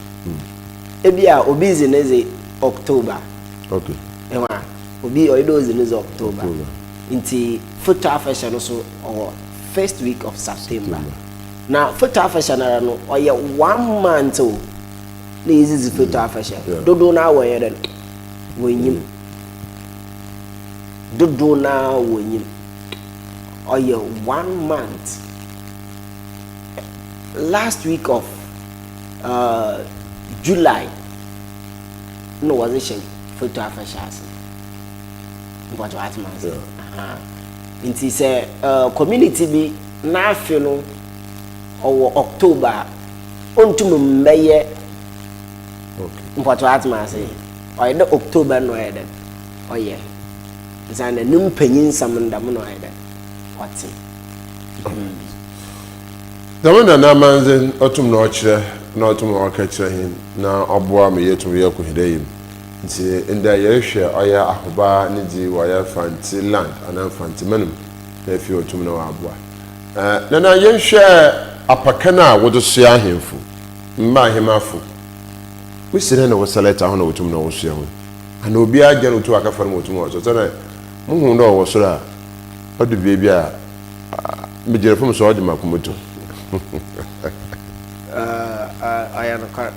Ebi a obi dze ne dze October. Okay. Ehu a, obi ɔyɛ dɛ odzi ne dze October. Nti foto afahyɛ no so ɔwɔ first week of September. Na foto afahyɛ no ara no ɔyɛ one month o na yɛdzidzi foto afahyɛ. Dodow no ara wɔnyɛ dɛn? Wɔnnyim. Dodow no ara wɔnnyim. Ɔyɛ one month. Last week of July na wɔdze hyɛ foto afahyɛ ase. Mpɔtɔ atema ase. Nti sɛ community bi n'afe no ɔwɔ October a, ɔntum mbɛyɛ mpɔtɔ atema ase. Ɔyɛ dɛ October na ɔyɛ dɛ ɔyɛ. Nsa na ne mpanyin nsɛm no dɛm na ɔyɛ dɛ ɔte. Dɛm na n'amandze ɔtum na ɔkyerɛ na ɔtum na ɔka kyerɛ hɛn na ɔboa ma yetum yɛkɔ hɛn enyim. Ntsi ndɛ yɛrohwɛ ɔyɛ ahobaa ne dzi wɔ ɔyɛ Mfantse land anaa Mfantseman mu na afei otum na ɔaboa. Nana yɛnhwɛ apakan a wɔdze soa ahemfo, mba ahemafo. Wosi dɛn na wɔ select ahɔn a wotum na wɔsoa hɔn? Ana obiara gya na otum akɛfa no ma otum ɔsoa? Osiandɛ muhun dɛ ɔwɔ sor a, ɔdu beebi a megyina famu so a ɔgye m'akoma tu. Ɔyɛ nokwar.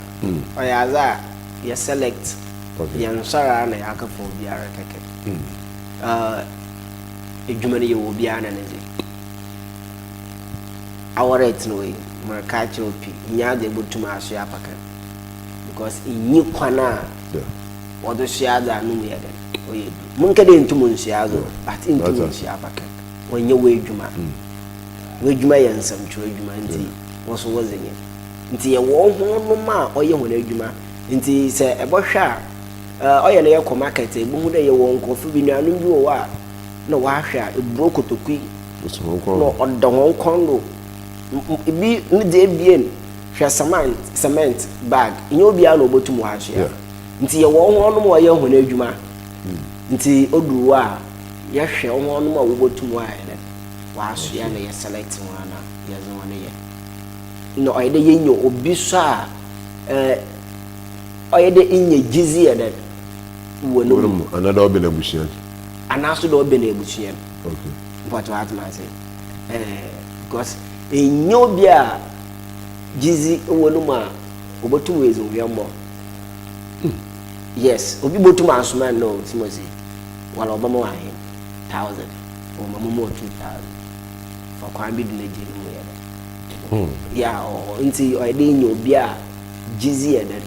Ɔyɛ adze a yɛ select, yɛnnsɔr ara na yɛakɛfa obiara kɛkɛ. Edwuma no yɛwɔ obiara na ne dze. Awɔr a etsena hɔ yi, mereka akyerɛ wo pii, nnyɛ adze a ebotum asoa apakan because nnyi kwan a wɔdze soa adze a no mu yɛ dɛn, ɔyɛ dur. Monnkɛ dɛ nntum nnsoa adze o, but nntum nnsoa apakan. Ɔnnyɛ w'edwuma. W'edwuma yɛ nsɛmtwerɛ edwuma ntsi wo so wodze nye. Ntsi yɛwɔ hɔnnom a ɔyɛ hɔn edwuma. Ntsi sɛ ebɔhwɛ a, ɔyɛ na yɛkɔ market a, ebohu dɛ yɛwɔ nkorɔfo bi, enuanom bi wɔ hɔ a nna wɔahwɛ a eburo kotoku yi na ɔda hɔn kɔn do. Bi ne dze ebien, hwɛ cement cement bag, nnyɛ obiara na obotum ɔasoa. Ntsi yɛwɔ hɔnnom a ɔyɛ hɔn edwuma. Ntsi odur hɔ a, yɛhwɛ hɔnnom a wobotum wɔayɛ dɛn, wɔasoa na yɛ select hɔn na yɛdze hɔn yɛ. Nna ɔyɛ dɛ yenya obi so a ɔyɛ dɛ inya gyedzi yɛ dɛn wɔ no mu. Anaa dɛ ɔbɛn ebusua no. Anaa so dɛ ɔbɛn ebusua no. Okay. Mpɔtɔ atena ase. Because ennya obi a gyedzi wɔ no mu a obotum edzi hweambɔ. Yes, obi botum asoma no dɛ Simosi, wala ɔbɛma wo ahen? 1000, ɔma mo mu 2000. Fa kwan bi do na gye no mu yɛ dɛn. Yeah, ɔwɔ nti ɔyɛ dɛ enya obi a gyedzi yɛ dɛn,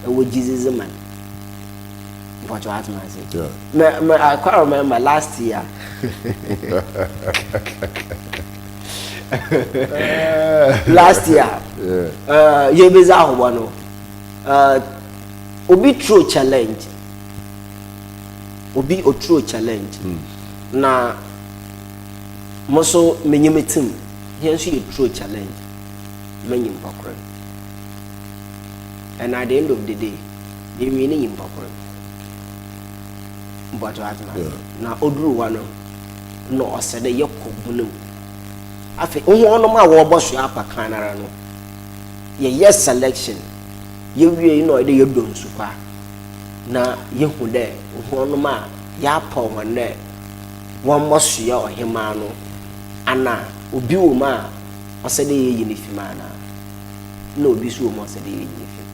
ɛwɔ gyedzi dze ma no. Mpɔkyɛ atena ase. Me me I quite remember last year. Last year. Yɛbɛdzi ahobɔ no. Obi throw challenge. Obi oturo challenge. Na mo so menye me team. Yɛn nso yɛ throw challenge. Ma nyimpa kor. And at the end of the day, yɛnwie ne nyimpa kor. Mpɔkyɛ atena ase. Na oduru hɔ no, na ɔsɛ dɛ yɛkɔ bunu mu. Afei, hɔnom a wɔrebɔ so apakan no ara no, yɛyɛ selection. Yɛwie na ɔyɛ dɛ yɛdɔ nsukwa. Na yehu dɛ hɔnom a yɛapaw hɔn dɛ wɔmbɔsoɛ ɔhemmaa no, ana obi wɔ mu a ɔsɛ dɛ yeyi no fi mu anaa? Nna obi so wɔ mu a ɔsɛ dɛ yeyi no fi mu.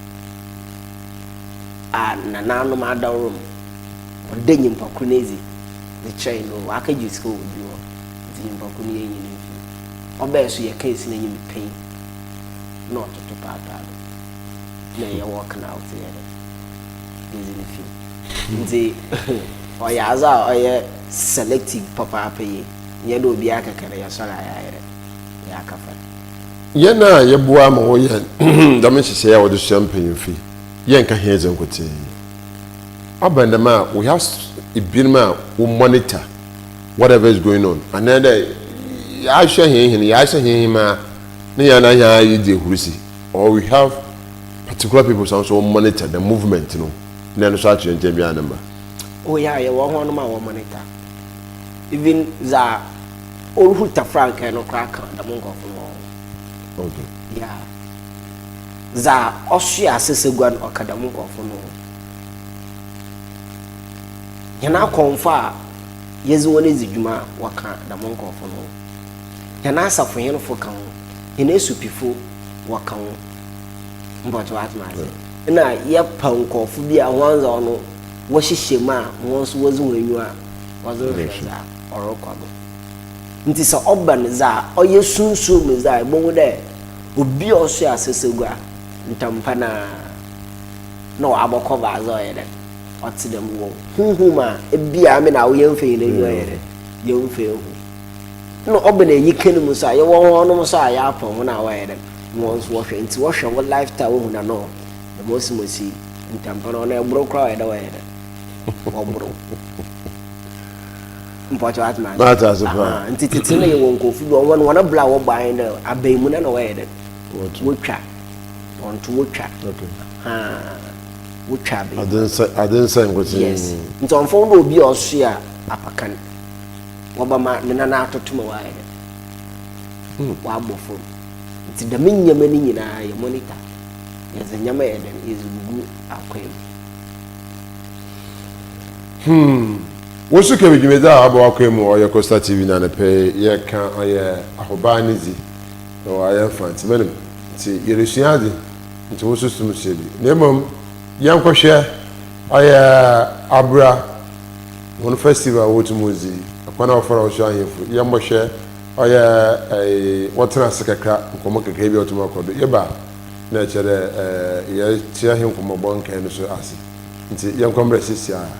A nananom adaworo mu, ɔda nyimpa kor n'edzi dze kyerɛe no, ɔakɛgye sika wɔ obi hɔ, ntsi nyimpa kor no yenyi no mfi mu. Ɔbae so yɛkaa si n'enyim pɛn na ɔtoto paapaa do na yɛ walking out yɛ dɛ yɛdze no fi mu. Ntsi ɔyɛ adze a ɔyɛ selective papaapa yie, nnyɛ dɛ obiara kɛkɛ na yɛsɔr a yɛayɛ dɛ yɛakɛfa no. Hɛn a yɛboa ma wɔyɛ dɛm nhyehyɛɛ a wɔdze soa mpanyimfo yi, yɛnnka hɛn dze nkotsee. Ɔba no dɛm a, we have binom a wo monitor whatever is going on anaadɛ. yɛahwɛ hɛn hen, yɛahyɛ hɛn hemaa ne hɛn na hɛn ara yedzi ehurusi or we have particular people some so monitor the movement no na ɛno so akyerɛ nkyɛn biara ne mba. Oh yeah, yɛwɔ hɔnom a wɔ monitor. Even dza oruhuta frankaa no koraa ka dɛm nkorɔfo no wɔ ho. Okay. Yeah. Dza ɔsoa asesegua no ɔka dɛm nkorɔfo no ho. Hɛn akɔmfo a yɛdze hɔn edzi dwuma wɔka dɛm nkorɔfo no ho. Hɛn asafohenfo ka ho, hɛn esupifo wɔka ho. Mpɔkyɛ wɔatse ase. Nna yɛpɛ nkorɔfo bi a hɔn dze ɔno wɔhyehyɛ mu a hɔn so wɔdze hɔn enyiwa wɔdze rohwɛ dza ɔrokɔ do. Ntsi sɛ ɔba no dza ɔyɛ sunsum mu dze a, ibohu dɛ obi a ɔsoa asesegua ntampa no ara na ɔabɔkɔva adze a ɔyɛ dɛn, ɔtse dɛm wɔ honhom a bi a ame na awo yɛmmfa hɛn enyiwa yɛ dɛn, yɛmmfa nnhu. Nna ɔba no enyikan mu so a, yɛwɔ hɔnom so a yɛapɔn hɔn a wɔyɛ dɛn, hɔn so wɔhwɛ. Ntsi wɔhwɛ wo lifestyle wohu dɛ no, dɛm osimosi yi, ntampa no ɔno ebor koraa ɔyɛ dɛ wɔyɛ dɛn, wɔbor. Mpɔkyɛ wate ma ase. Ase paa. Nti tete no yɛwɔ nkurɔfo bi wɔn wɔn bla wɔbɔ ayɛ dɛ abɛn mu na na wɔyɛ dɛ wotwa wɔnto wotwa. Wotwa abɛn mu. Ade nsa nkotsee. Yes. Nti ɔmfa wo dɛ obi a ɔsoa apakan wɔbɛma ne nan atoto ma wɔayɛ dɛ wɔabɔ fam. Nti dɛm nneɛma no nyinaa yɛ monitor. Yɛdze nneɛma yɛ dɛn yɛdze gugu akwan mu. Hmm. Wo so kɛmi dwumadzi a ɔaba w'akwan mu ɔyɛ Coastal TV na anapa yi yɛreka ɔyɛ ahobaa ne dzi na ɔayɛ Mfantseman mu ntsi yeresua adze ntsi wo so tum sua bi na mbom yɛnkɔhwɛ ɔyɛ Abra hɔn festival a wotum wodzi kwan a wɔfa do wɔsoa ahemfo yɛmbɔhwɛ ɔyɛ wɔtsena ase kakra nkɔmbɔ kakra bi a ɔtum akɔ do yɛba a na kyerɛ dɛ yɛtse hɛn nkɔmbɔbɔ nkae no so ase ntsi yɛnkɔ mbra seseiara.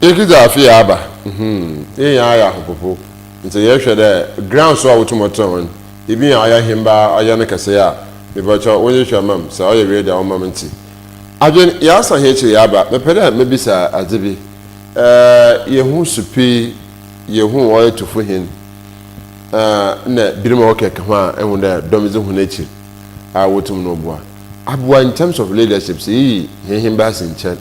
Yekidzi afe yi aba, hmm, yɛn nyinaa ayɛ ahopopo, ntsi yɛhwɛ dɛ ground so a wotum tsena hɔ no, ibi nya ɔyɛ hembaa ɔyɛ no kɛse a, mepakyɛw wonhwehwɛ mma me, sɛ ɔyɛ ready a wɔmma me ntse. Adwen, yɛasan hɛn ekyir yɛaba, mepɛ dɛ mebisa adze bi. Eh, yehu supi, yehu ɔyɛ tufo hen, eh, nna binom a wɔkɛkɛ ho a ehu dɛ dɔm dzi hɔn ekyir a wotum no boa. Aboa in terms of leadership, sɛ yeyi hɛn hembaa si nkyɛn,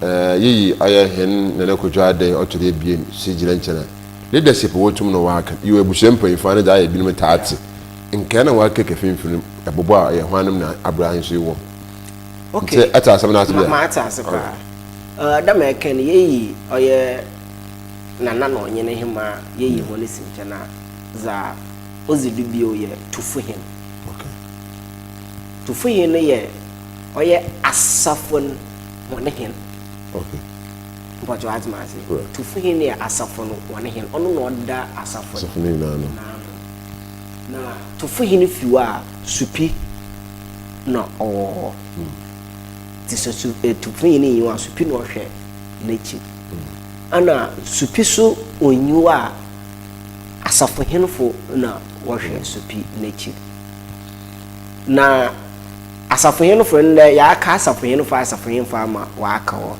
Eh, yeyi ayɛ hɛn Nana Kojo Adei ɔtɔ do ebien so gyina nkyɛn a, leadership wotum no wɔaka. Yiw, ebusua mpanyimfo ano dze ayɛ binom taa tse nkaa na wɔakeka finimfin bobɔ a ɔyɛ hwannom na aber ahenso yi wɔ. Okay. Ntsi etse asɛm no ase bi a? Matse ase paa. Eh, dɛ ma ɛka no, yeyi ɔyɛ Nana na ɔnye ne hemaa, yeyi hɔn si nkyɛn a, dza odzi do bio yɛ Tufuhen. Okay. Tufuhen no yɛ ɔyɛ asafo no hɔn hen. Okay. Mpɔkyɛ ɔatse me ase. Right. Tufo hen yɛ asafo no hɔn hen. Ɔno na ɔda asafo no. Asafo no nyinaa ano. N'ano. Na tufo hen fi hɔ a, supi na ɔwɔ hɔ. Ntsi sɛ su eh, tufo hen nnyi hɔ a, supi na ɔhwɛ n'ekyir. Ana supi so onnyi hɔ a, asafohenfo na wɔhwɛ supi n'ekyir. Na Asafohenfo ndɛ yɛaka asafohenfo asafohenfo ama wɔaka hɔ.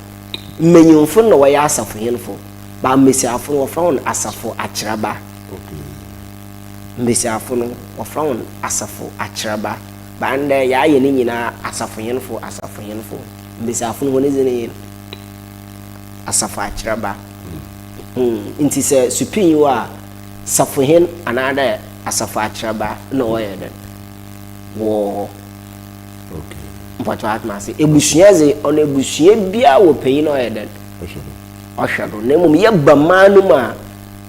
Mbanyimfo no na wɔyɛ asafohenfo, but mbasiafo no wɔfrɛ hɔn asafo akyerɛba. Mbasiafo no wɔfrɛ hɔn asafo akyerɛba, but ndɛ yɛayɛ ne nyina asafohenfo asafohenfo. Mbasiafo no hɔn dzin nye asafo akyerɛba. Hmm, ntsi sɛ supii nnyi hɔ a, safohen anaadɛ asafo akyerɛba na wɔyɛ dɛn? Wɔ mpɔtɔ atena ase. Ebusua dze, ɔno ebusua biara wɔ panyin a ɔyɛ dɛn? Ɔhwɛ do. Na mbom yɛba man no mu a,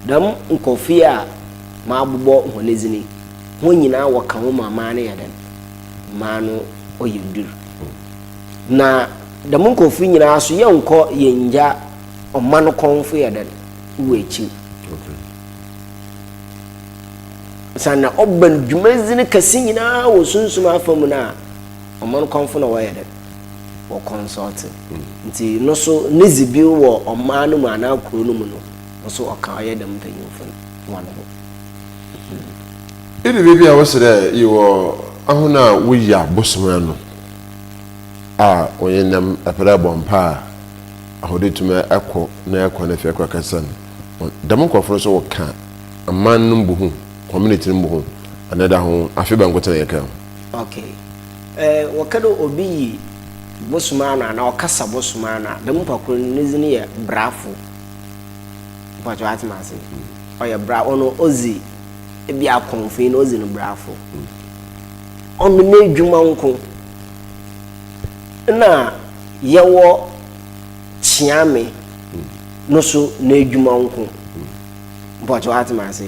dɛm nkorɔfo yi a mabobɔ hɔn edzin yi, hɔn nyina wɔka ho ma man no yɛ dɛn? Man no ɔyɛ dur. Na dɛm nkorɔfo yi nyina so yɛnnkɔ yenngya ɔman kɔnfo yɛ dɛn? Wɔ ekyir. Osiandɛ ɔba no dwumadzi no kɛse nyina wɔ sunsum afamu no a, ɔman kɔnfo na wɔyɛ dɛn? Wɔ kɔnsɔltse. Ntsi no so ne dzibew wɔ ɔman no mu anaa kurow no mu no, No so ɔka ɔyɛ dɛm mpanyimfo no hɔn ho. Idu beebi a wɔse dɛ yewɔ ahɔn a woyi abosom ano a wɔnye nam pɛ dɛ bɔ mpaa a, hɔn tum kɔ na kɔ na fie kɔ kɛsa no, dɛm nkorɔfo no so wɔka aman no mbu ho, community no mbu ho, anaa da ho afe bɛn nkotsee na yɛkaa ho? Okay. Eh, wɔka dɛ obi yi bosom ano anaa ɔkasa bosom ano a, dɛm nyimpa kor no ne dzin yɛ Brafo. Mpakyɛw atse me ase? Ɔyɛ bra, ɔno odzi, ebi akɔmfo yi na odzi no brafo. Ɔno n'edwuma nko. Nna yɛwɔ Kyeame no so n'edwuma nko. Mpakyɛw atse me ase?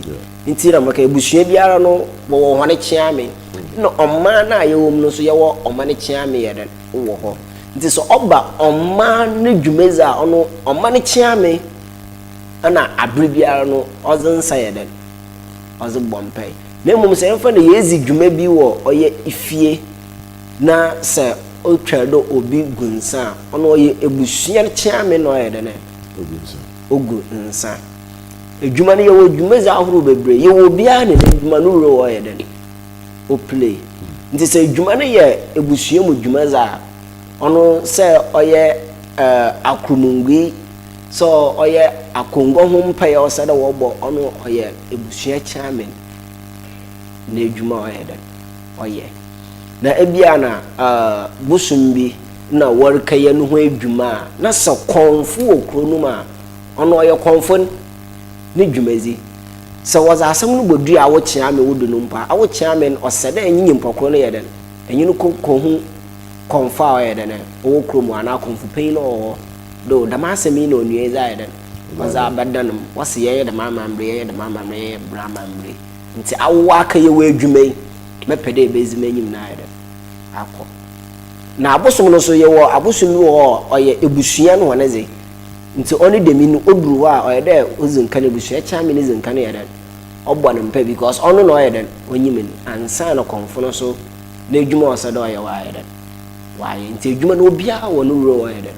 Ntsi na meka ebusua biara no wɔwɔ hɔn kyeame. Nna ɔman no a yɛwɔ mu no so yɛwɔ ɔman kyeame yɛ dɛn wɔ hɔ. Ntsi sɛ ɔba ɔman no dwumadzi a ɔno ɔman kyeame na aber biara no ɔdze nsa yɛ dɛn ɔdze bɔ mpae. Na mbom sɛ yɛmfa no yeedzi dwuma bi wɔ ɔyɛ fie na sɛ otwar dɛ obi gu nsa a, ɔno ɔyɛ ebusua kyeame na ɔyɛ dɛn ogu nsa. Edwuma no yɛwɔ dwumadzi ahorow beberee, yɛwɔ obiara na n'edwuma no role a ɔyɛ dɛn o play. Ntsi sɛ edwuma no yɛ ebusua mu dwuma dze a, ɔno sɛ ɔyɛ akromungui, sɛ ɔyɛ akongua ho mpae a ɔsɛ dɛ wɔbɔ, ɔno ɔyɛ ebusua chairman n'edwuma a ɔyɛ dɛn ɔyɛ. Na ebia na bosom bi na wɔrekɛyɛ no ho edwuma a, na sɛ kɔmfo wɔ kurow no mu a, ɔno ɔyɛ kɔmfo no ne dwumadzi. Sɛ wɔdze asɛm no bodua awokyeame wo do no mpo a, awokyeame no ɔsɛ dɛ enye nyimpa kor no yɛ dɛn? Enye no kɔ kohu kɔmfo a ɔyɛ dɛn ɔwɔ kurow mu hɔ anaa kɔmfo panyin a ɔwɔ hɔ dɛ o dɛm asɛm yi na onua yi dze ayɛ dɛn? Ɔdze abɛdan mu. Wɔse yɛnyɛ dɛm amambra yi, yɛnyɛ dɛm amambra yi, yɛnyɛ dɛm amambra yi. Ntsi awo akɛyɛ w'edwuma yi, mɛpɛ dɛ ebedzi m'enyim na ayɛ dɛn? Akɔ. Na abosom no so, yɛwɔ abosom bi wɔ hɔ a ɔyɛ ebusua no hɔn dze. Ntsi ɔno dɛm yi no odur hɔ a ɔyɛ dɛ odzi nkan ebusua kyeame no dzi nkan yɛ dɛn ɔbɔ no mpaa because ɔno na ɔyɛ dɛn onyim no ansaana kɔmfo no so n'edwuma a ɔsɛ dɛ ɔyɛ ɔayɛ dɛn ɔayɛ ntsi edwuma no obiara wɔ no role a ɔyɛ dɛn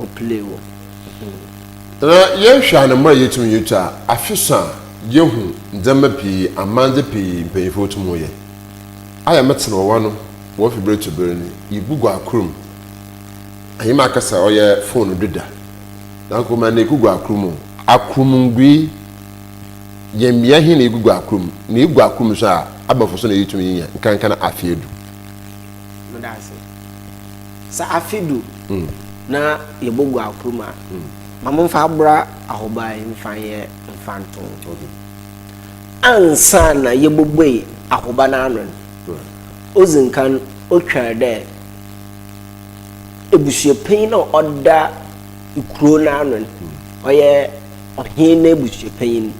ɔplay wɔ mu. Na yɛhwɛ a na mbrɛ yetum yetu a, afe so a yehu ndzɛmba pii, amandze pii mpanyimfo tum yɛ. Ayɛ me tsen wɔ w'ano wɔ fi ber to ber no, yegugu akor mu. Ahima akasa ɔyɛ phone do da. Nanko ma na ekugu akor mu. Akor mu ngui yɛ mbea he na egugu akor mu? Na egu akor mu so a, aba mfaso na yetum yenya nkanka na afe edu? Meda ase. Sɛ afe du na yebogu akor mu a, ma momfa abora ahobaa yi mfa nyɛ mfantoho. Ansaana yebobue ahoba no ano no, odzi nkan otwar dɛ ebusuapanyin a ɔda kurow no ano no, ɔyɛ ɔhen n'ebusuapanyin.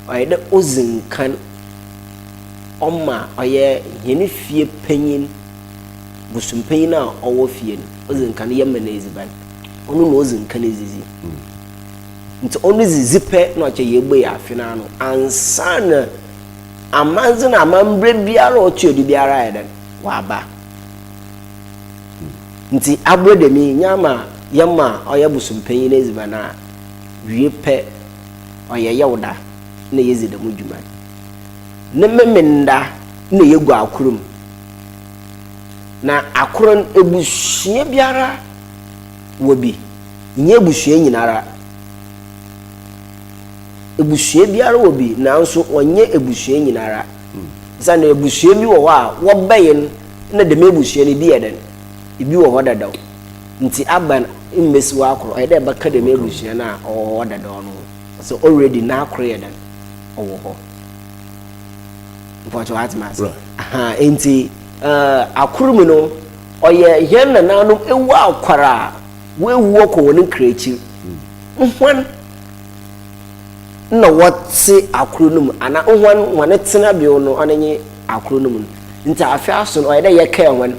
Ɔyɛ dɛ odzi nkan ɔma ɔyɛ hɛn fie panyin, bosompanyin a ɔwɔ fie no, odzi nkan yɛma no edziban. Ɔno na odzi nkan edzidzi. Ntsi ɔno dzidzi pɛ na ɔkyerɛ yeebue afe no ano ansaana amandze na amambra biara a ɔtoa do biara ayɛ dɛn, ɔaba. Ntsi aber dɛm yi, nnyɛ ama yɛma ɔyɛ bosompanyin n'edziban a, wie pɛ, ɔyɛ Yawda na yedzi dɛm dwuma yi. Ne Memenda na yegu akor mu. Na akor no, ebusua biara wɔ bi, nnyɛ ebusua nyinara. Ebusua biara wɔ bi, naaso ɔnnyɛ ebusua nyinara. Osiandɛ ebusua bi wɔ hɔ a, wɔbɛn no, nna dɛm ebusua no bi yɛ dɛn? Bi wɔ hɔ dadaw. Ntsi aban mmbesi w'akor, ɔyɛ dɛ ebɛka dɛm ebusua no a ɔwɔ hɔ dadaw no ho. Ɔsɛ already n'akor yɛ dɛn? Ɔwɔ hɔ. Mpɔkyɛ wɔatse me ase? Aha, ntsi eh, akor mu no, ɔyɛ hɛn nananom ewu akwar a woewu wɔkɔ hɔn nkra ekyir. Hɔn nna wɔtse akor no mu anaa hɔn hɔn tsenabew no ɔno nye akor no mu no. Ntsi afe aso no ɔyɛ dɛ yɛkaa hɔn.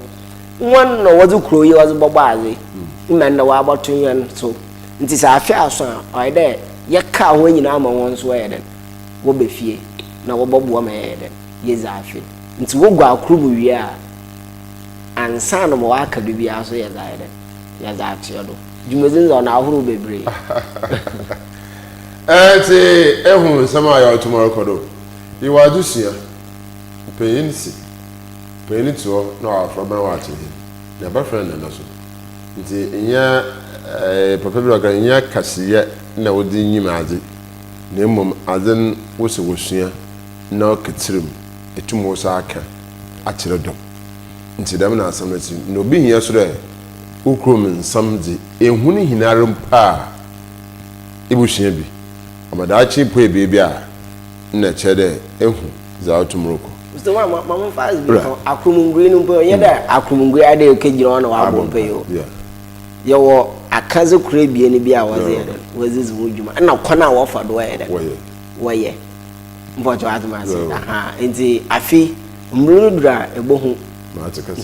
Hɔn na wɔdze kurow yi wɔdze bɔbɔ adze ma ndɛ wɔabɔto hɛn so. Ntsi sɛ afe aso a ɔyɛ dɛ yɛkaa hɔn nyina ma hɔn so wɔyɛ dɛn wɔba fie na wɔbɔboa ma yɛyɛ dɛn yedzi afe. Ntsi wogu akor mu wie a ansaana ma wɔaka do biara so yɛdze ayɛ dɛn yɛdze atoa do. Dwumadzi no dze ɔno ahorow beberee. Ntsi ehu nsɛm a yɛroto mu rokɔ do. Ewɔ adzesua. Mpanyin se, Panyin tse hɔ na ɔafrɛ ɔba na ɔatse hɛn, na ebɛfrɛ no nana so. Ntsi nnyɛ eh, papa bi na ɔka, nnyɛ kaseyɛ na wɔdze nyim adze, na mbom adze no wose wosua na ɔka tsirmu, etum wo so aka akyerɛ dɔm. Ntsi dɛm na asɛm no tse. Na obi hia so dɛ wo kurom nsɛm dze, ehu no hinara mpo a, ebosua bi. Ama daakye epue beebi a, nna kyerɛ dɛ ehu dza otum rokɔ. Mr. One, ma ma momfa adze bi nka akromungui no mpo, ɔnnyɛ dɛ akromungui ara dɛ ekegyina hɔ na wɔabɔ mpae o. Yɛwɔ akadze kor ebien bi a wɔdze yɛ dɛn, wɔdze dzi ho dwuma, nna kwan a wɔfa do wɔyɛ dɛn, wɔyɛ. Mpɔkyɛw atse me ase? Aha, ntsi afe, mber no dur a ebohu.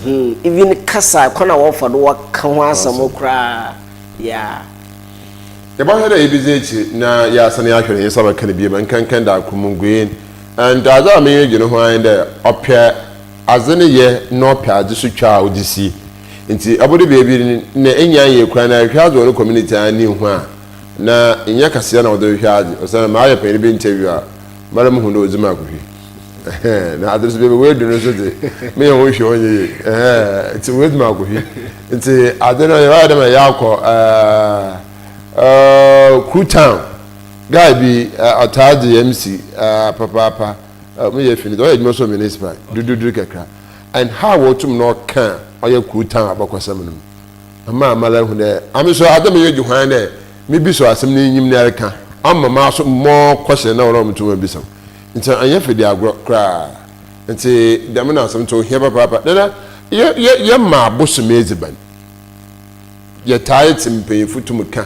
Hmm, even kasa, kwan a wɔfa do wɔka ho asɛm koraa, yeah. Yɛbɔhwɛ dɛ yebedzi ekyir na yaasan ahwɛ no hɛn nsa bɛka no bio ma nkankan da kor mu ngueen. And adze a m'enyi gye no ho ara nye dɛ ɔpɛ adze ne yɛ na ɔpɛ adze so twa a ɔdze sie. Ntsi ɔbodu beebi no nna ennya annyɛ koraa na ehwɛ adze wɔ no community a ne hu a na nnyɛ kaseɛ na ɔdze rohwɛ adze osiandɛ mayɛ panyin bi interview a mara muhu dɛ odzi mu akohwi. Na adze so beebi woedu no so dze meyɛ ho hwee ɔnnyɛ yie. Ntsi oedzi mu akohwi. Ntsi adze no yɛayɛ dɛ ma yɛakɔ ɛɛ Kru town. Guy bi ɔtaa dze MC papaapa. Meyɛ fi no dze ɔyɛ edwuma so wɔ municipal dududur kakra. And how otum na ɔka ɔyɛ Kru town abakɔsɛm no mu. Ama mara ehu dɛ ame so adze a m'enyi gye ho ara nye dɛ mibisa asɛm na inyim na ereka ama maso more question na ɔno mutum mebisa wo. Ntsi ɔnnyɛ fɛ di agorɔ koraa. Ntsi dɛm na asɛm ntsi ohia papaapa. Nana yɛ yɛ yɛma abosom edziban. Yɛtaa tse mpanyimfo tum ka,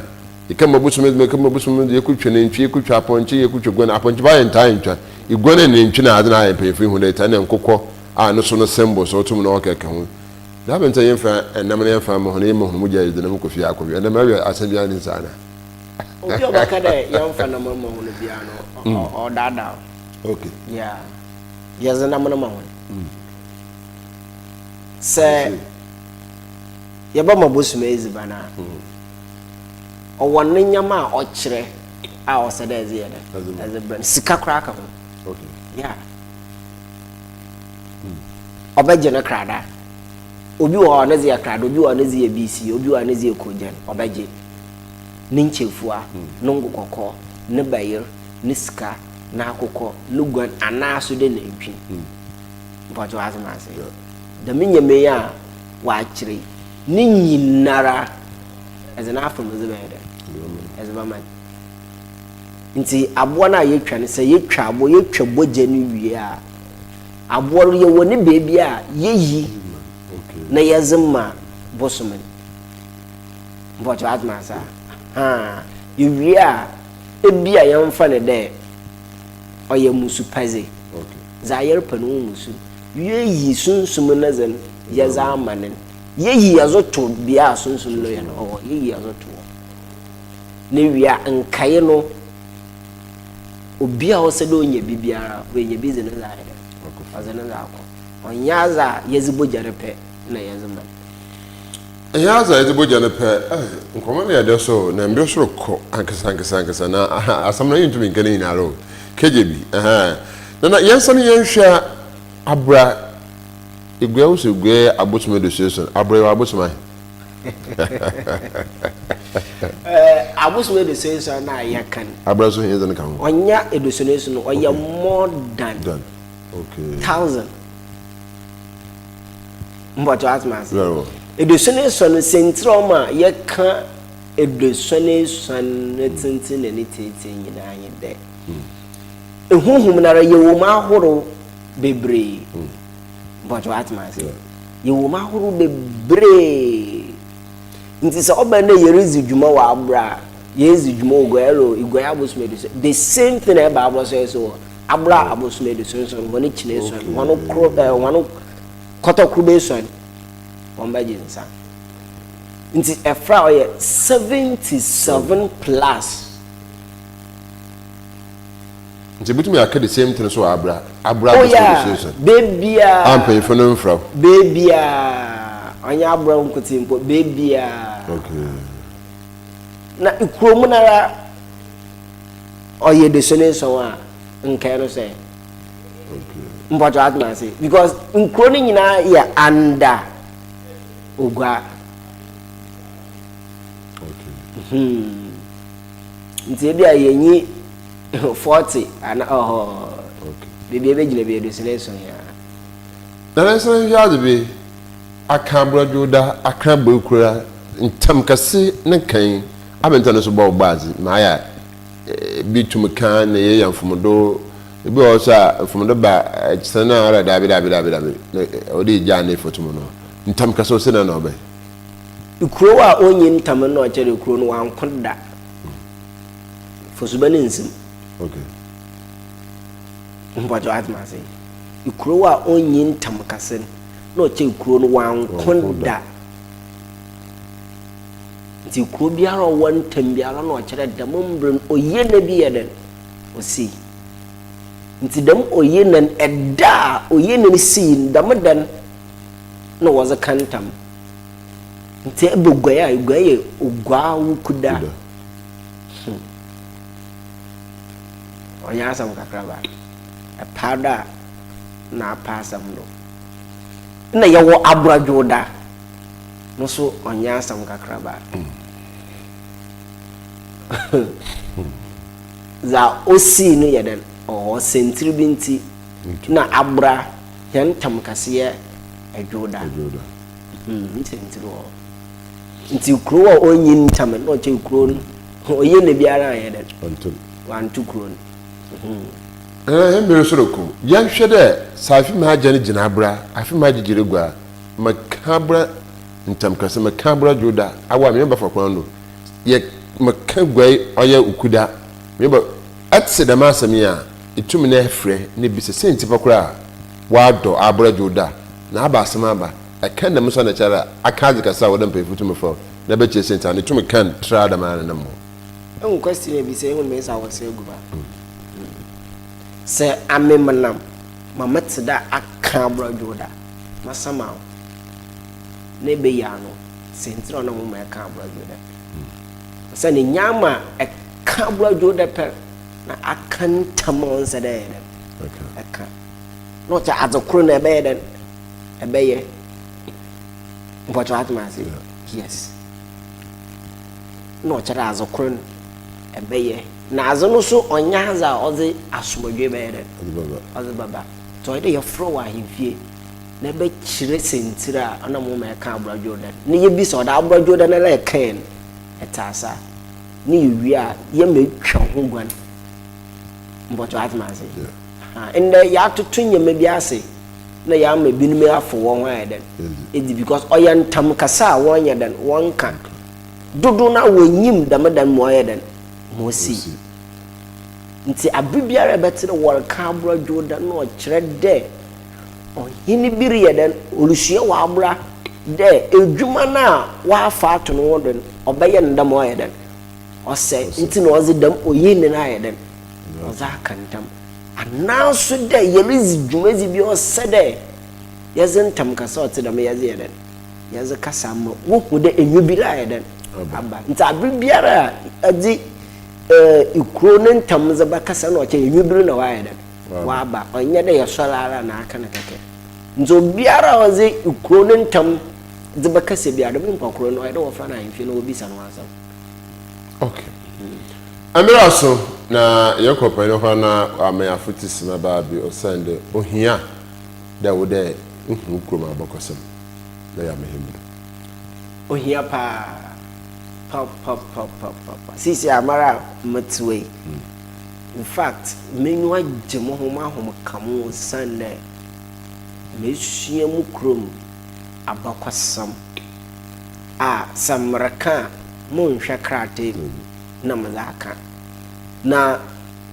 yɛkɛma abosom edziban, yɛkɛma abosom edziban, yɛkotwa nantwi, yɛkotwa apɔnkye, yɛkotwa guan. Apɔnkye paa yɛnntaa nntwa. Eguan na nantwi na adze na ayɛ mpanyimfo ehu dɛ etaa na nkokɔ a no so no symbol so otum na ɔkɛkɛ ho. Dza ntsi a yɛmmfa nam na yɛmmfa mma hɔn na yɛmma hɔn mogya yɛdze nam kɔ fie akɔwe. Ɛnam awe asɛm biara nnyi saa ana? Obi a ɔbɛka dɛ yɛmmfa nam mma hɔn biara no, ɔredaadaa wo. Okay. Yeah. Yɛdze nam no ma hɔn. Sɛ yɛbɛma bosom edziban a, ɔwɔ ne ndzɛmba a ɔkyerɛ a ɔsɛ dɛ edze yɛ dɛn? Edze brɛ no. Sika koraa ka ho. Okay. Yeah. Ɔbɛgye no krada. Obi wɔ hɔ a ne dze yɛ krada, obi wɔ hɔ a ne dze yɛ BC, obi wɔ hɔ a ne dze yɛ kogyan. Ɔbɛgye ne nkyefua, no ngo kɔkɔɔ, ne bayer, ne sika, n'akokɔ, no guan anaa so dɛ nantwi. Mpɔkyɛ w'atse me ase? Dɛm ndzɛmba yi a wɔakyerɛ yi, ne nyinara edze n'afamu dze bɛyɛ dɛn? Edze bɛma no. Ntsi abowa no a yetwa no, sɛ yetwa abowa, yetwa bɔgya no wie a, abowa no yɛwɔ ne beebi a yeyi na yɛdze ma bosom no. Mpɔkyɛ w'atse me ase a? Ahaa. Yewie a, ebi a yɛmfa no dɛ ɔyɛ musupɛdze, dza yɛrepɛ no ho musu. Yeyi sunsum no dze no yɛdze ama no no, yeyi yɛdze to bea a sunsum no yɛ no ɔwɔ, yeyi yɛdze to hɔ. Na ewie a, nkae no, obi a ɔsɛ dɛ onya bi biara, oenya bi dze ne dze ayɛ dɛn? Ɔdze ne dze akɔ. Ɔnnyɛ adze a yɛdze bɔgya no pɛ na yɛdze ma no. Nnyɛ adze a yɛdze bɔgya no pɛ. Eh, nkɔmbɔ no yɛ dɛ so o, na mber so rokɔ ankasa ankasa ankasa, na asɛm no yenntum nnka ne nyinara o. Kegye bi, ɛhɛn. Nana, yɛnsan yɛnhwɛ abra, Eguɛ wo so eguɛ abosom eduosuasuon, abra yɛwɔ abosom ahe? Abosom eduosuasuon no a yɛka no. Abra so hɛn dze no ka ho? Ɔnnyɛ eduosuasuon, ɔyɛ more than thousand. Mpɔkyɛ wate me ase? Eduosuon-esuon no, siantsir a ɔma yɛka eduosuon-esuon ne tsentsen na ne tsiatsia nyina nye dɛ, ehonhom noara yɛwɔ mu ahorow beberee. Mpɔkyɛ wate me ase? Yɛwɔ mu ahorow beberee. Ntsi sɛ ɔba no dɛ yeridzi dwuma wɔ abra a, yeridzi dwuma wɔ Guayaro o, Iguaya abosoom eduosuon, the same thing na ɛba abra so yɛ so wɔ abra abosoom eduosuon, hɔn kyina esuon, hɔn kor ɛɛ hɔn kɔtɔkor besuon, hɔn bɛgye nsa. Ntsi ɛfra a ɔyɛ 77 plus. Nti ebetumi aka the same thing so wɔ abra abra Oh yeah, abosoom eduosuon. beebiaa. A mpanyinfo no mfra wo. Beebiaa, ɔnnyɛ abra nkotsee mpo, beebiaa. Okay. Na kurom no ara. Ɔyɛ eduosuon esuon a, nkae no sɛ. Mpɔkyɛ atena ase because nkuro no nyinaa yɛ under Ogua. Hmm. Nti ebi a yɛnyi 40 ana ɔhɔ. Baabi ebɛgyina bi 23 ya. Nana nsan hwɛ adze bi aka aborɔdwo da akra bɔkura ntam kɛse ne kan abɛnta no so bɔ ɔbɔ adze ma ayɛ bi tum ka na yɛyɛ mfomdo. Ebi wɔ hɔ so a mfomdo ba kyerɛ no ara daabi daabi daabi daabi na ɔde gyaa ne foto mu no ntam kɛse ɔsɛ na na ɔbɛ. Kurow a onnyi ntam no na ɔkyerɛ dɛ kurow no ɔannko da. Fosuba ne nsim. Okay. Mpɔkyɛ wate ma ase. Kurow a onnyi ntam kɛse no na ɔkyerɛ kurow no ɔannko da. Ntsi kurow biara a ɔwɔ ntam biara na ɔkyerɛ dɛm mber no oye na bi yɛ dɛn osii. Ntsi dɛm oye na no ɛda a oye na no sii no dɛm da no na wɔdze ka ntam. Ntsi eba oguai a oguai yɛ oguaa wukuda. Hmm. Ɔnnyɛ asɛm kakraba. Ɛpaa do a na apa asɛm do. Nna yɛwɔ abradwoda. No so ɔnnyɛ asɛm kakraba. Dza osii no yɛ dɛn? Ɔwɔ siantsir bi ntsi na abra hɛn ntam kɛse yɛ Dwowda. Siantsir wɔ hɔ. Ntsi kurow a onnyi ntam no, nna ɔkyerɛ kurow no, oye na biara annyɛ dɛn? Ɔannto kurow no. Hɛn ber so rokɔ, yɛnhwɛ dɛ sɛ afe mu agya no gyina abra, afe mu agyegye regua a, Mekã bra ntamkɛse, mekã bra dwowda, awa menye wo bɛfa kwan do, yɛ mekã guai ɔyɛ okuda, menye wo bɛ Etse dɛm asɛm yi a, itum na efrɛ na ebisa siantsir pa koraa a wɔadɔ abra dwowda na aba asɛm aba. Ɛkã dɛm so a na kyɛrɛ a akã adze kɛse a ɔwɔ dɛ mpanyimfo tum frɛ wo na bɛkyerɛ siantsir a na itum kã no traa dɛm ara na mbom. Ehu question a ebisa yi hu me nsa wɔ sɛ egu ba. Sɛ amemenam ma metse dɛ akã abra dwowda. Masama wo na ebeyi ano siantsir a ɔnam wo ma ɛka aborɔdwo dɛ. Osiandɛ nyaama a ɛka aborɔdwo dɛ pɛr na aka ntam a ɔnnsɛ dɛ ɛyɛ dɛn? Ɛka. Na ɔkyɛ adze kor na ɛbɛyɛ dɛn? Ɛbɛyɛ. Mpɔkyɛ atse me ase? Yes. Na ɔkyerɛ adze kor no ɛbɛyɛ. Na adze no so ɔnnyɛ adze a ɔdze asomdwee bɛyɛ dɛn? Ɔdze bɛba. Ntsi ɔyɛ dɛ yɛfrɛ wɔ ahemfie na ebɛkyerɛ siantsir a ɔnam wo ma ɛkã abra Jordan, na yebisa wo dɛ abra Jordan ara a ɛkãe no, etse ase a? Na yewie a, yɛma etwa ho guan. Mpɔkyɛw atse me ase? Aha, ndɛ yɛatoto ndzɛmba bi ase na yɛama binom afow hɔnho ayɛ dɛn? Edzi because ɔyɛ ntam kasa a wɔnnyɛ dɛn? Wɔnnkã. Dodow no ara wonnyim dɛm da no ma ɔyɛ dɛn? Ma osii. Ntsi aber biara a ebɛtse dɛ wɔrekã abra Jordan no ɔkyerɛ dɛ Ɔhen bi reyɛ dɛn? Orusua ɔabra dɛ edwuma no a ɔafa ato no ho do no, ɔbɛyɛ no dɛ ma ɔayɛ dɛn? Ɔsɛ. Ntsi na ɔdze dɛm oyin no ayɛ dɛn? Ɔdze aka ntam. Anaaso dɛ yeridzi dwumadzi bi a ɔsɛ dɛ yɛdze ntam kasa a ɔtse dɛm yɛdze yɛ dɛn? Yɛdze kasa ma wohu dɛ enyi bi rayɛ dɛn? Aba. Ntsi aber biara a edze kurow ne ntam dze bɛkasa no ɔkyerɛ enyi ber na ɔayɛ dɛn? Ɔaba. Ɔnnyɛ dɛ yɛsoɛr ara na aka no kɛkɛ. Ntsi obiara a ɔdze kurow ne ntam dze bɛkasa biara, dɛm nyimpa kor no, ɔyɛ dɛ wɔfrɛ no ahemfie na wobisa no asɛm. Okay. Mber aso na yɛkɔ panyin hɔ na ɔama hɛn afotusɛm aba bi osiandɛ ohia dɛ wo dɛ ihu wo kurom abakɔsɛm na yɛ ama hɛn mu do. Ohia paa papapapapa. Seisei a mara a metse hɔ yi, In fact, m'enyiwa gye moho m'ahom ka mo osiandɛ mesua mo kurom abakɔsɛm a sɛ mereka a monnhwɛ krataa mu na medze aka. Na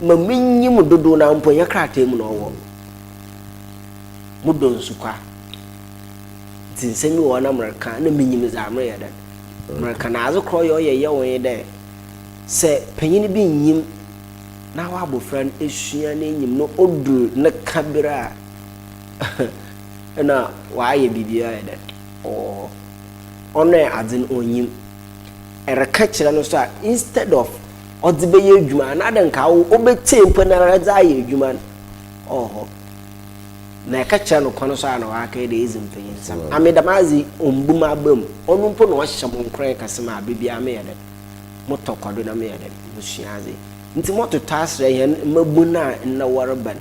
ma minyim dodow no ara mpo nnyɛ krataa mu na ɔwɔ. Modɔ nsukwa ntsi nsɛm bi wɔ hɔ na mereka a nna minyim dza mereyɛ dɛn mereka. Na adze kor a ɔyɛ ɔyɛ yaw nye dɛ Sɛ panyin bi nnyim na w'abofra no esua n'enyim na odur ne ka ber a, nna ɔayɛ biribi ayɛ dɛn, ɔwɔ hɔ. Ɔno adze no onnyim. Ereka kyerɛ no so a, instead of. ɔdze bɛyɛ edwuma anaadɛ nka awo obetsie mpo noara dze ayɛ edwuma no, ɔwɔ hɔ. Na ɛka kyerɛ no kwan so a na ɔakɛyɛ dɛ edzi mpanyinsɛm. Ame dɛm adze yi ommbu m'aba mu. Ɔno mpo na ɔhyɛ mo nkuran kɛse ma aber biara meyɛ dɛn, motɔ kɔ do na meyɛ dɛn, musua adze. Ntsi mɔtotɔ aserɛ hɛn mbabun a ndɛ wɔreba no.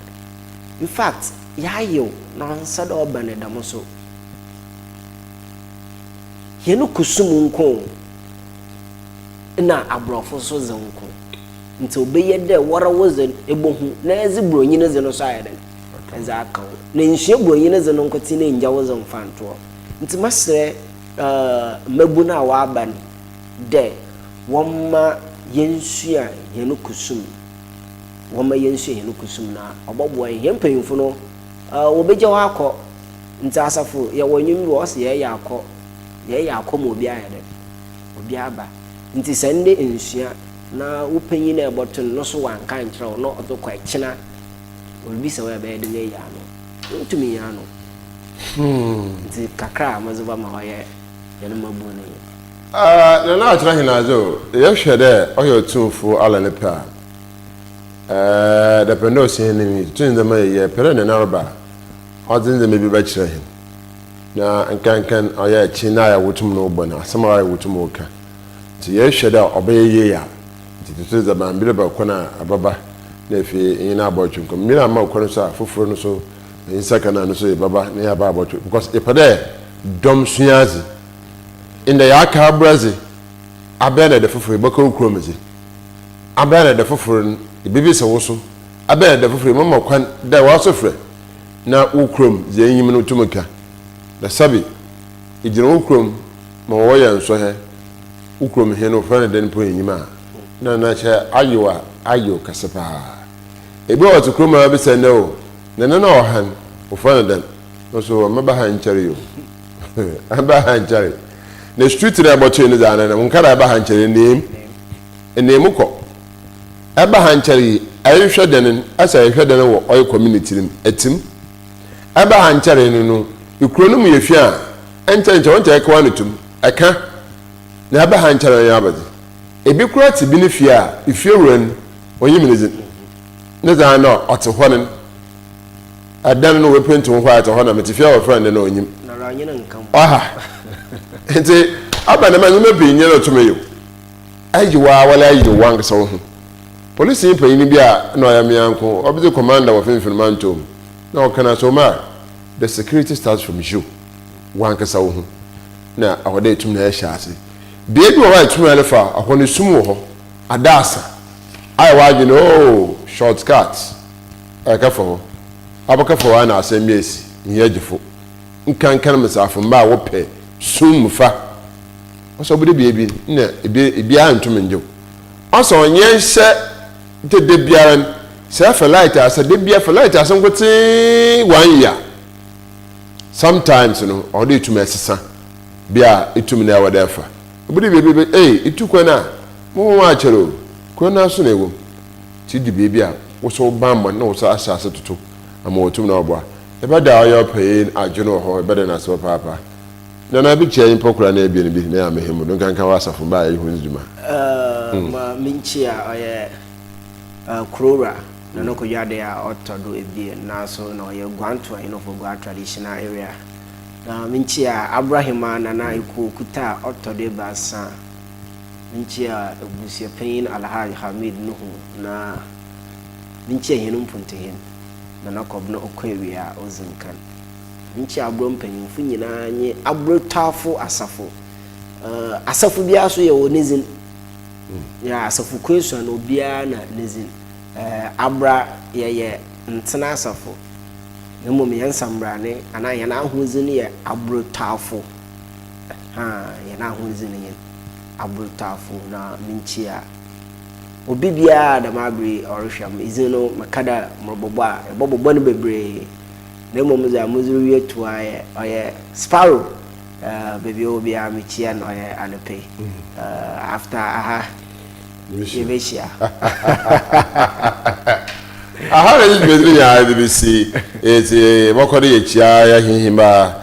In fact, yɛayew na ɔnnsɛ dɛ ɔba no dɛm so. Hɛn kusum nko o, nna aborɔfo so dze nko. Ntsi obeye dɛ woara wo dze ebohu na edze borɔnyi ne dze no so ayɛ dɛn? Edze aka ho. Na ennsua borɔnyi ne dze no nkotsee na enngya wo dze mmfa nnto hɔ. Ntsi mɛserɛ mbabun a wɔaba no dɛ wɔmma yensua hɛn kusum, wɔmma yensua hɛn kusum na ɔbɔboa hɛn. Hɛn mpanyimfo no, wobegya hɔ akɔ. Ntsi asafo, yɛwɔ ndwom bi wɔ hɔ ɔse yɛreyɛ akɔ, yɛreyɛ akɔ ma obi ayɛ dɛn? Obi aba. Ntsi sɛ ndɛ ennsua na wo panyin a ebɔto no no so ɔannka annkyerɛ wo na ɔdze kɔ ɛkyena oribisa wo a ebɛyɛ dɛn eyi ano? Inntum nnyi ano. Ntsi kakra a medze bɛma ɔyɛ hɛn mbabun no nye. Ah, Nana Akyerɛ Ahenadze o, yɛhwɛ dɛ ɔyɛ Otumfo Allah ne pɛ a, eh, dapɛn dɛ osi hɛn enyi, toto ndzɛmba yie, yɛpɛ dɛ Nana reba a, ɔdze ndzɛmba bi bɛkyerɛ hɛn. Na nkankan ɔyɛ kyen a yɛwotum no bɔ no, asɛm a yɛwotum ka. Ntsi yɛhwɛ dɛ ɔbɛyɛ yie a, ntsi toto dza ma mber ba kwan a abɛba na afei enye no abɔtwe nkɔmbɔ. Mber amma kwan so a, fofor no so nsa ka no a no so ebɛba na yɛaba abɔtwe because epɛ dɛ dɔm sua adze. Ndɛ yɛaka abra dze, abɛn na da fofor ebɛkɔ wo kurom dze, abɛn na da fofor no ibebisa wo so, abɛn na da fofor ebɛma kwan dɛ wɔaso frɛ na wo kurom dza inyim no tum ka. Na sabi igyina wo kurom ma wɔyɛ nsɔhwɛ, wo kurom hen no wɔfrɛ no dɛn mpo innyim a, nna na kyerɛ ayew a ayew kɛse paa. Ebi a ɔtse kurom a bisa ndɛ o, Nana na ɔwɔ han, wɔfrɛ no dɛn? No so ɔmmɛba ha nnkyɛree o, ɔmmɛba ha nnkyɛree. Na street no a ebɔtoe no dze anan no, nka dɛ ɛba ha nnkyɛree, eneem, eneem kɔ. Ɛba ha nnkyɛree yi, ɛrehwɛ dɛn no, ɛsɛ ɛhwɛ dɛn wɔ ɔyɛ community no mu, ɛtsim. Ɛba ha nnkyɛree no no, kuro no mu yɛ fi a, ɛnkyɛ nkyɛ wɔnkyɛ ɛkewa no tum, ɛka. Na ɛba ha nnkyɛree ɔnyɛ abɛdze. Ebi koraa tse bi ne fie a, efiewura no, onyim ne dzin. Ne dze ara na ɔtse hɔ no, ɛdan no woepenti ho white hɔ na metse fie a wɔfrɛ no dɛn na onyim. Ɔha. Ntsi aba dɛm a ndzɛmba pii nnyɛ na otum yɛ o. Ayew ara wɔle ayew wankasa wo ho. Polisinyi panyin bi a nna ɔyɛ me nyɛnko, ɔbɛdze commander wɔ finimfin mantɔw mu, na ɔka no asɛ, Omar, the security starts from you, wankasa wo ho na ɔwɔ dɛ etum na ɛhyɛ ase. Bea bi wɔ hɔ a etum ɛrefa a, hɔ no sum wɔ hɔ, ada asa, ayɛ w'adwen oh, short cut, ɛkɛfa hɔ, abɛkɛfa hɔ ara na asɛm bi esi, nyɛ gyefo, nkankan mbasiafo mba a wɔpɛ sum mu fa. Ɔsɛ ɔbɛda beebi na ebi ebiara nntum nngye wo. Ɔsɛ ɔnnyɛ nhyɛ dɛ da biara no sɛ ɛfa light ase da biara fa light ase nkotsee one year. Sometimes no ɔwɔ dɛ etum ɛsesa bi a etum na ɛwɔ dɛ ɛfa. Obi de beebi bɛ ee etu kwan a mo ho akyɛr o kwan no aso na ɛwɔ mu. Ntsi edu beebi a wo so wo banbɔ no na wo so ahyɛ ase toto ama wɔtum na wɔboa. Ebɛda a ɔyɛ ɔpanyin adwen wɔ hɔ ebɛda no ase papaapa. Nana bi kyia nyimpa kor anaa ebien bi na yɛama hɛn mu do, nkanka wɔ asafo mu, bɛ a yɛyɛ hɔn dwuma. Ma minkyia ɔyɛ Kurowura Nana Kojo Adei a ɔtɔ do ebien naaso na ɔyɛ Guanto Ahenofo Gua Traditional Area. Na minkyia Abrahima Nana Ekuo Kuta a ɔtɔ do ebiasa. Minkyia Ebusuapanyin Alhaj Hamid Nuhu na minkyia hɛn mpontuhen Nana Kɔbena Okoewie a odzi nkan. Nkyɛ agorɔ mpanyimfo nyinaa nye aborɔtɔafo asafo. Asafo biara so yɛwɔ ne dzin. Yeah, asafo kuesua no obiara na ne dzin. Abra yɛyɛ ntsena asafo. Na mbom hɛn nsambrane anaa hɛn ahodzin yɛ aborɔtɔafo. Ha, hɛn ahodzin nye aborɔtɔafo na minkyia obi biara a dɛm aber yi ɔrohwɛ me. Dzin no meka dɛ morobɔbɔ a, yɛbɔbɔbɔ no beberee. Na mbom dza modze ruwie to ara yɛ ɔyɛ Sparrow beebi ɔwɔ biara mekyia no ɔyɛ anɔpa yi after aha yɛbɛhyia. Aha na yɛ dwumadzi no nyinaa dze besi ntsi bɔkɔ do yɛkyia yɛ hemba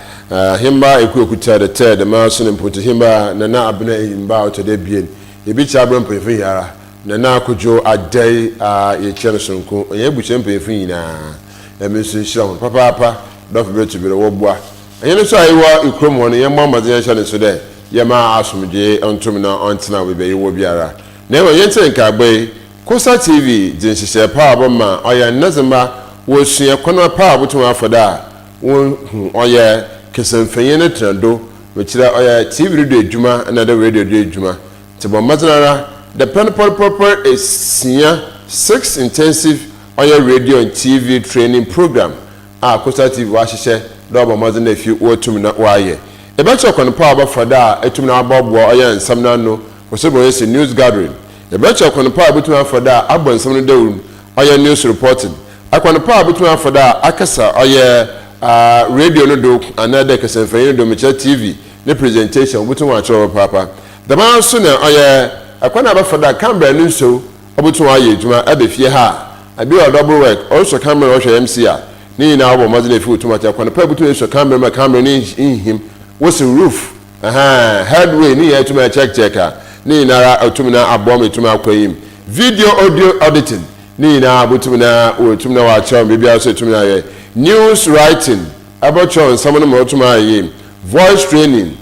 hemba Ekuokuta the third ma so ne mpontu hemba Nana Abena Enyimba a ɔtɔ do ebien yɛbɛkyia abrɛ mpanyimfo nyinara. Nana Kojo Adei a yɛkyia no soronko, ɔyɛn abusua mpanyinfo nyinaa, Nyame nso nhyira hɔn papaapa, dɔfo ber to ber wɔboa hɛn so a yɛwɔ ekurom hɔ no, yɛmbɔ mbɔdzen nhyɛ no so dɛ yɛma asomdwee ntom na ɔntsena wɔ beebi a yɛwɔ biara. Na mbom yɛntsie nkaabɔ yi, Kosa TV dze nhyehyɛɛ pa a ɔbɛma ɔyɛ ndɛdzemba wosua kwan pa a wobotum afa do a wohu ɔyɛ kasamfonyin no tsena do, mekyerɛ ɔyɛ TV no do edwuma na dɛ radio do edwuma. Ntsi bɔ mbɔdzen ara dapɛn pɔrpɔrpɔr esia, six intensive ɔyɛ radio and TV training programme a Coastal TV wɔahyehyɛ dɛ ɔbɔ mbɔdzen dɛ fi woetum na wɔayɛ. Ebɛkyerɛ kwan pa a wɔbɛfa do a etum na aboaboa ɔyɛ nsɛm no ano wɔ dɛ wɔyɛ news gathering. Ebɛkyerɛ kwan pa a ibotum afa do a abɔ nsɛm no dawur, ɔyɛ news reporting. Akwan pa a ibotum afa do a akasa ɔyɛ radio no do anaa dɛ kasamfonyin no do, mekyerɛ TV ne presentation, wobotum wɔakyerɛ wo papaapa. Dɛm ara so na ɔyɛ kwan a ebɛfa do a camera no nso obotum ɔayɛ edwuma aba fie ha a, bi a double work, ɔrosɔ camera na ɔhwɛ MC a, ne nyina ɔbɔ mbɔdzen efi wo tum akyerɛ kwan pa a ibotum esɔ camera mu a camera no nnhim, wo se roof, Ahaa, headway ne nyinaa etum acheck check a, ne nyinara otum na aboa ma etum akɔ enyim. Video audio auditing ne nyinaa botum na oetum na ɔakyerɛw ma biribiara so etum na ayɛ. News writing, ebɔkyerɛw nsɛm no ma otum ayɛ yie. Voice training,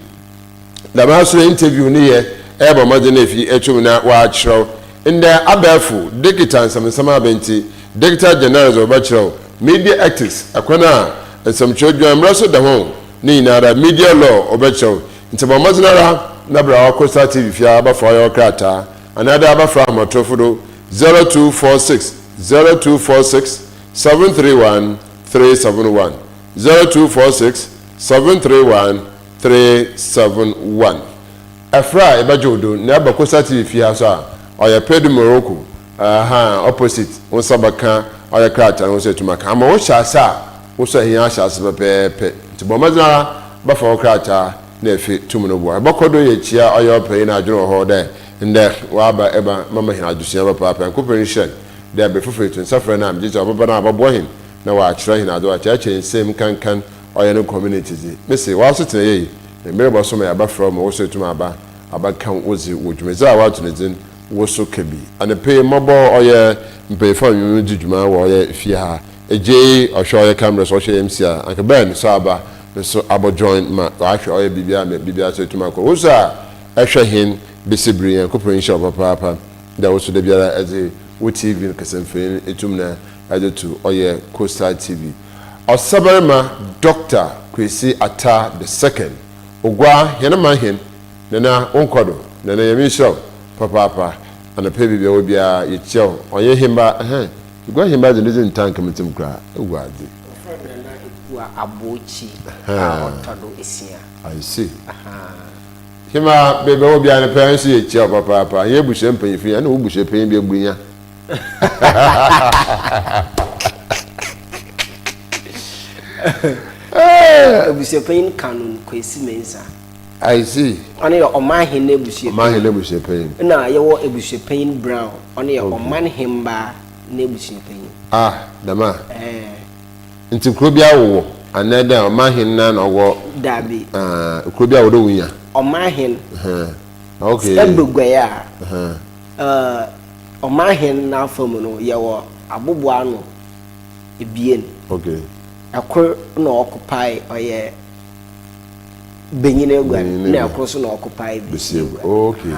dɛm ara so na interview ne yɛ, ebɔ mbɔdzen na efi etum na ɔakyerɛw. Ndɛ abaɛfo digital nsɛmnsɛm aba ntsi, digital journalism wɔbɛkyerɛw. Media ethics, kwan a nsɛmkyerɛw dwuma mbra so da ho. Ne nyinara media law ɔbɛkyerɛw ntsi bɔ mbɔdzen ara na bra ɔkor Star TV fie ha bɛfa ɔyɛ ɔkrataa anaadɛ abɛfrɛ ahomatorofo do 0246 0246 731 371 0246 731 371 Frɛ a ebɛgye wo do na eba Coastal TV fie ha so a ɔyɛ Pedu Morocco ahaa opposite wo nsa bɛka ɔyɛ krataa no wo so etum aka ama wo hyɛ ase a Wo sɔ hɛn ahyɛase pɛpɛɛpɛ, ntsi bɔ mbɔdzen ara bɛfa wo krataa na efi tum no boa. Ebɔkɔ do ekyia ɔyɛ ɔpanyin a adwen wɔ hɔ dɛ ndɛ ɔaba eba mama hɛn adzesua papaapa. Nyankopɔn nhyira no dɛ ber fofor eto nsa frɛ no a, megye dzi dɛ ɔbɛba na ɔabɔboa hɛn na ɔakyerɛ hɛn adze, ɔakyerɛkyerɛ nsɛm nkankan ɔyɛ no community dze. Mese, w'asetsena yie, na mber bɔso ma yɛabɛfrɛ wo ma wo so etum aba abɛka wo dze wɔ dwumadzi a wɔato no dzin Wo So Ka Bi. Anapa yi, mɔbɔ ɔyɛ mpanyimfo a menye hɔn dzi dwuma wɔ ɔyɛ fie ha. Egyei ɔhwɛ ɔyɛ camera so ɔhwɛ MC a anka bɛn so aba no so abɔ join ma ɔahwɛ ɔyɛ biribiara ma biribiara so etum akɔ. Wo so a ehwɛ hen besi ber yi Nyankopɔn nhyira wo papaapa dɛ wo so da biara edze wo TV no kasamfonyin etum na edze to ɔyɛ Coastal TV. Ɔsabarima Doctor Kwesi Attah the second Oguaa hɛn man hen Nana wo nkɔ do Nana Nyame nhyira wo papaapa anɔpa yi beebi a ewɔ biara yekyia wo ɔnye hemba ɛhɛn. Egua hemba dze ne dzin nntaa nka me tsirmu koraa, Ewuradze. Wɔfrɛ no Nana Ekua Aboakyi a ɔtɔ do esia. I see. Hemba, beebi a ewɔ biara no pɛɛ so yekyia wo papaapa. Hɛn ebusua mpanyimfo yi, ana wo busuapanyin bi ebunya? Abusuapanyin Canon Kwesi Mensah. I see. Ɔno yɛ ɔmanhene abusuapanyin. Ɔmanhene abusuapanyin. Ɛna yɛwɔ abusuapanyin Brown. Ɔno yɛ ɔmanhembaa n'abusuapanyin. Ah, dɛm a. Ɛɛ. Nti kuro bi awowɔ anaa dɛn ɔmanhene naa na ɔwɔ. Dabi. Ah, kuro bi a wɔdɔ wunya. Ɔmanhene. Okay. Ɛbɛ guae a. Ɛɛ ɔmanhene n'afa mu no yɛwɔ aboboano ebien. Okay. Ɛkor na ɔkopae ɔyɛ. Benyin egua no na ɛkor so na ɔkopae besia egua. Okay.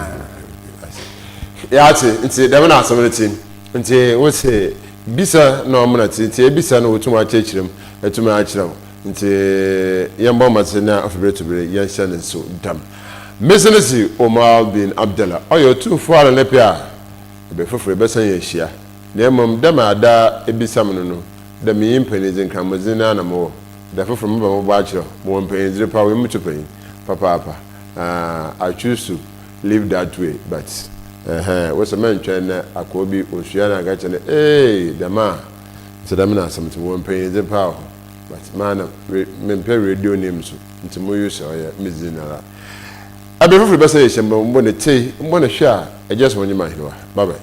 Yɛate nti dɛm na asɛm no te nti wose bisa na ɔmena te nti ebisa na wotum akyerɛkyerɛ mu atumi akyerɛ wo nti yɛmbɔ mmɔdzen na afei to bere yɛnhyɛ ne nso dam. Mese no si Omar bin Abdallah ɔyɛ otumfoɔ ara ne pɛ a ebe fofor yɛbɛsan yɛahyia na mmom dɛ ma ada ebisa me no no dɛ menye mpanyindze nkramodze no ara na mowɔ. Da fofor meba mobɔ akyerɛ wo. Mowɔ mpanyindzir pa, wɔyɛ mo tu panyin papaapa. Ah, I choose to live that way but eh-heh, wo sɛ mɛntwɛn na akoa bi osua na aka kyerɛ no eei dɛm a, ntsi dɛm na asɛm tse. Mowɔ mpanyindze paa wɔ hɔ but maana memmpɛ radio name so ntsi mo use ɔyɛ me dzin ara. Aber fofor bɛsan ehyia mu, mbɔ ne tsei, mbɔ ne hwɛ a, ɛgyɛ sɛ ɔnye m'ahenewa. Bye bye.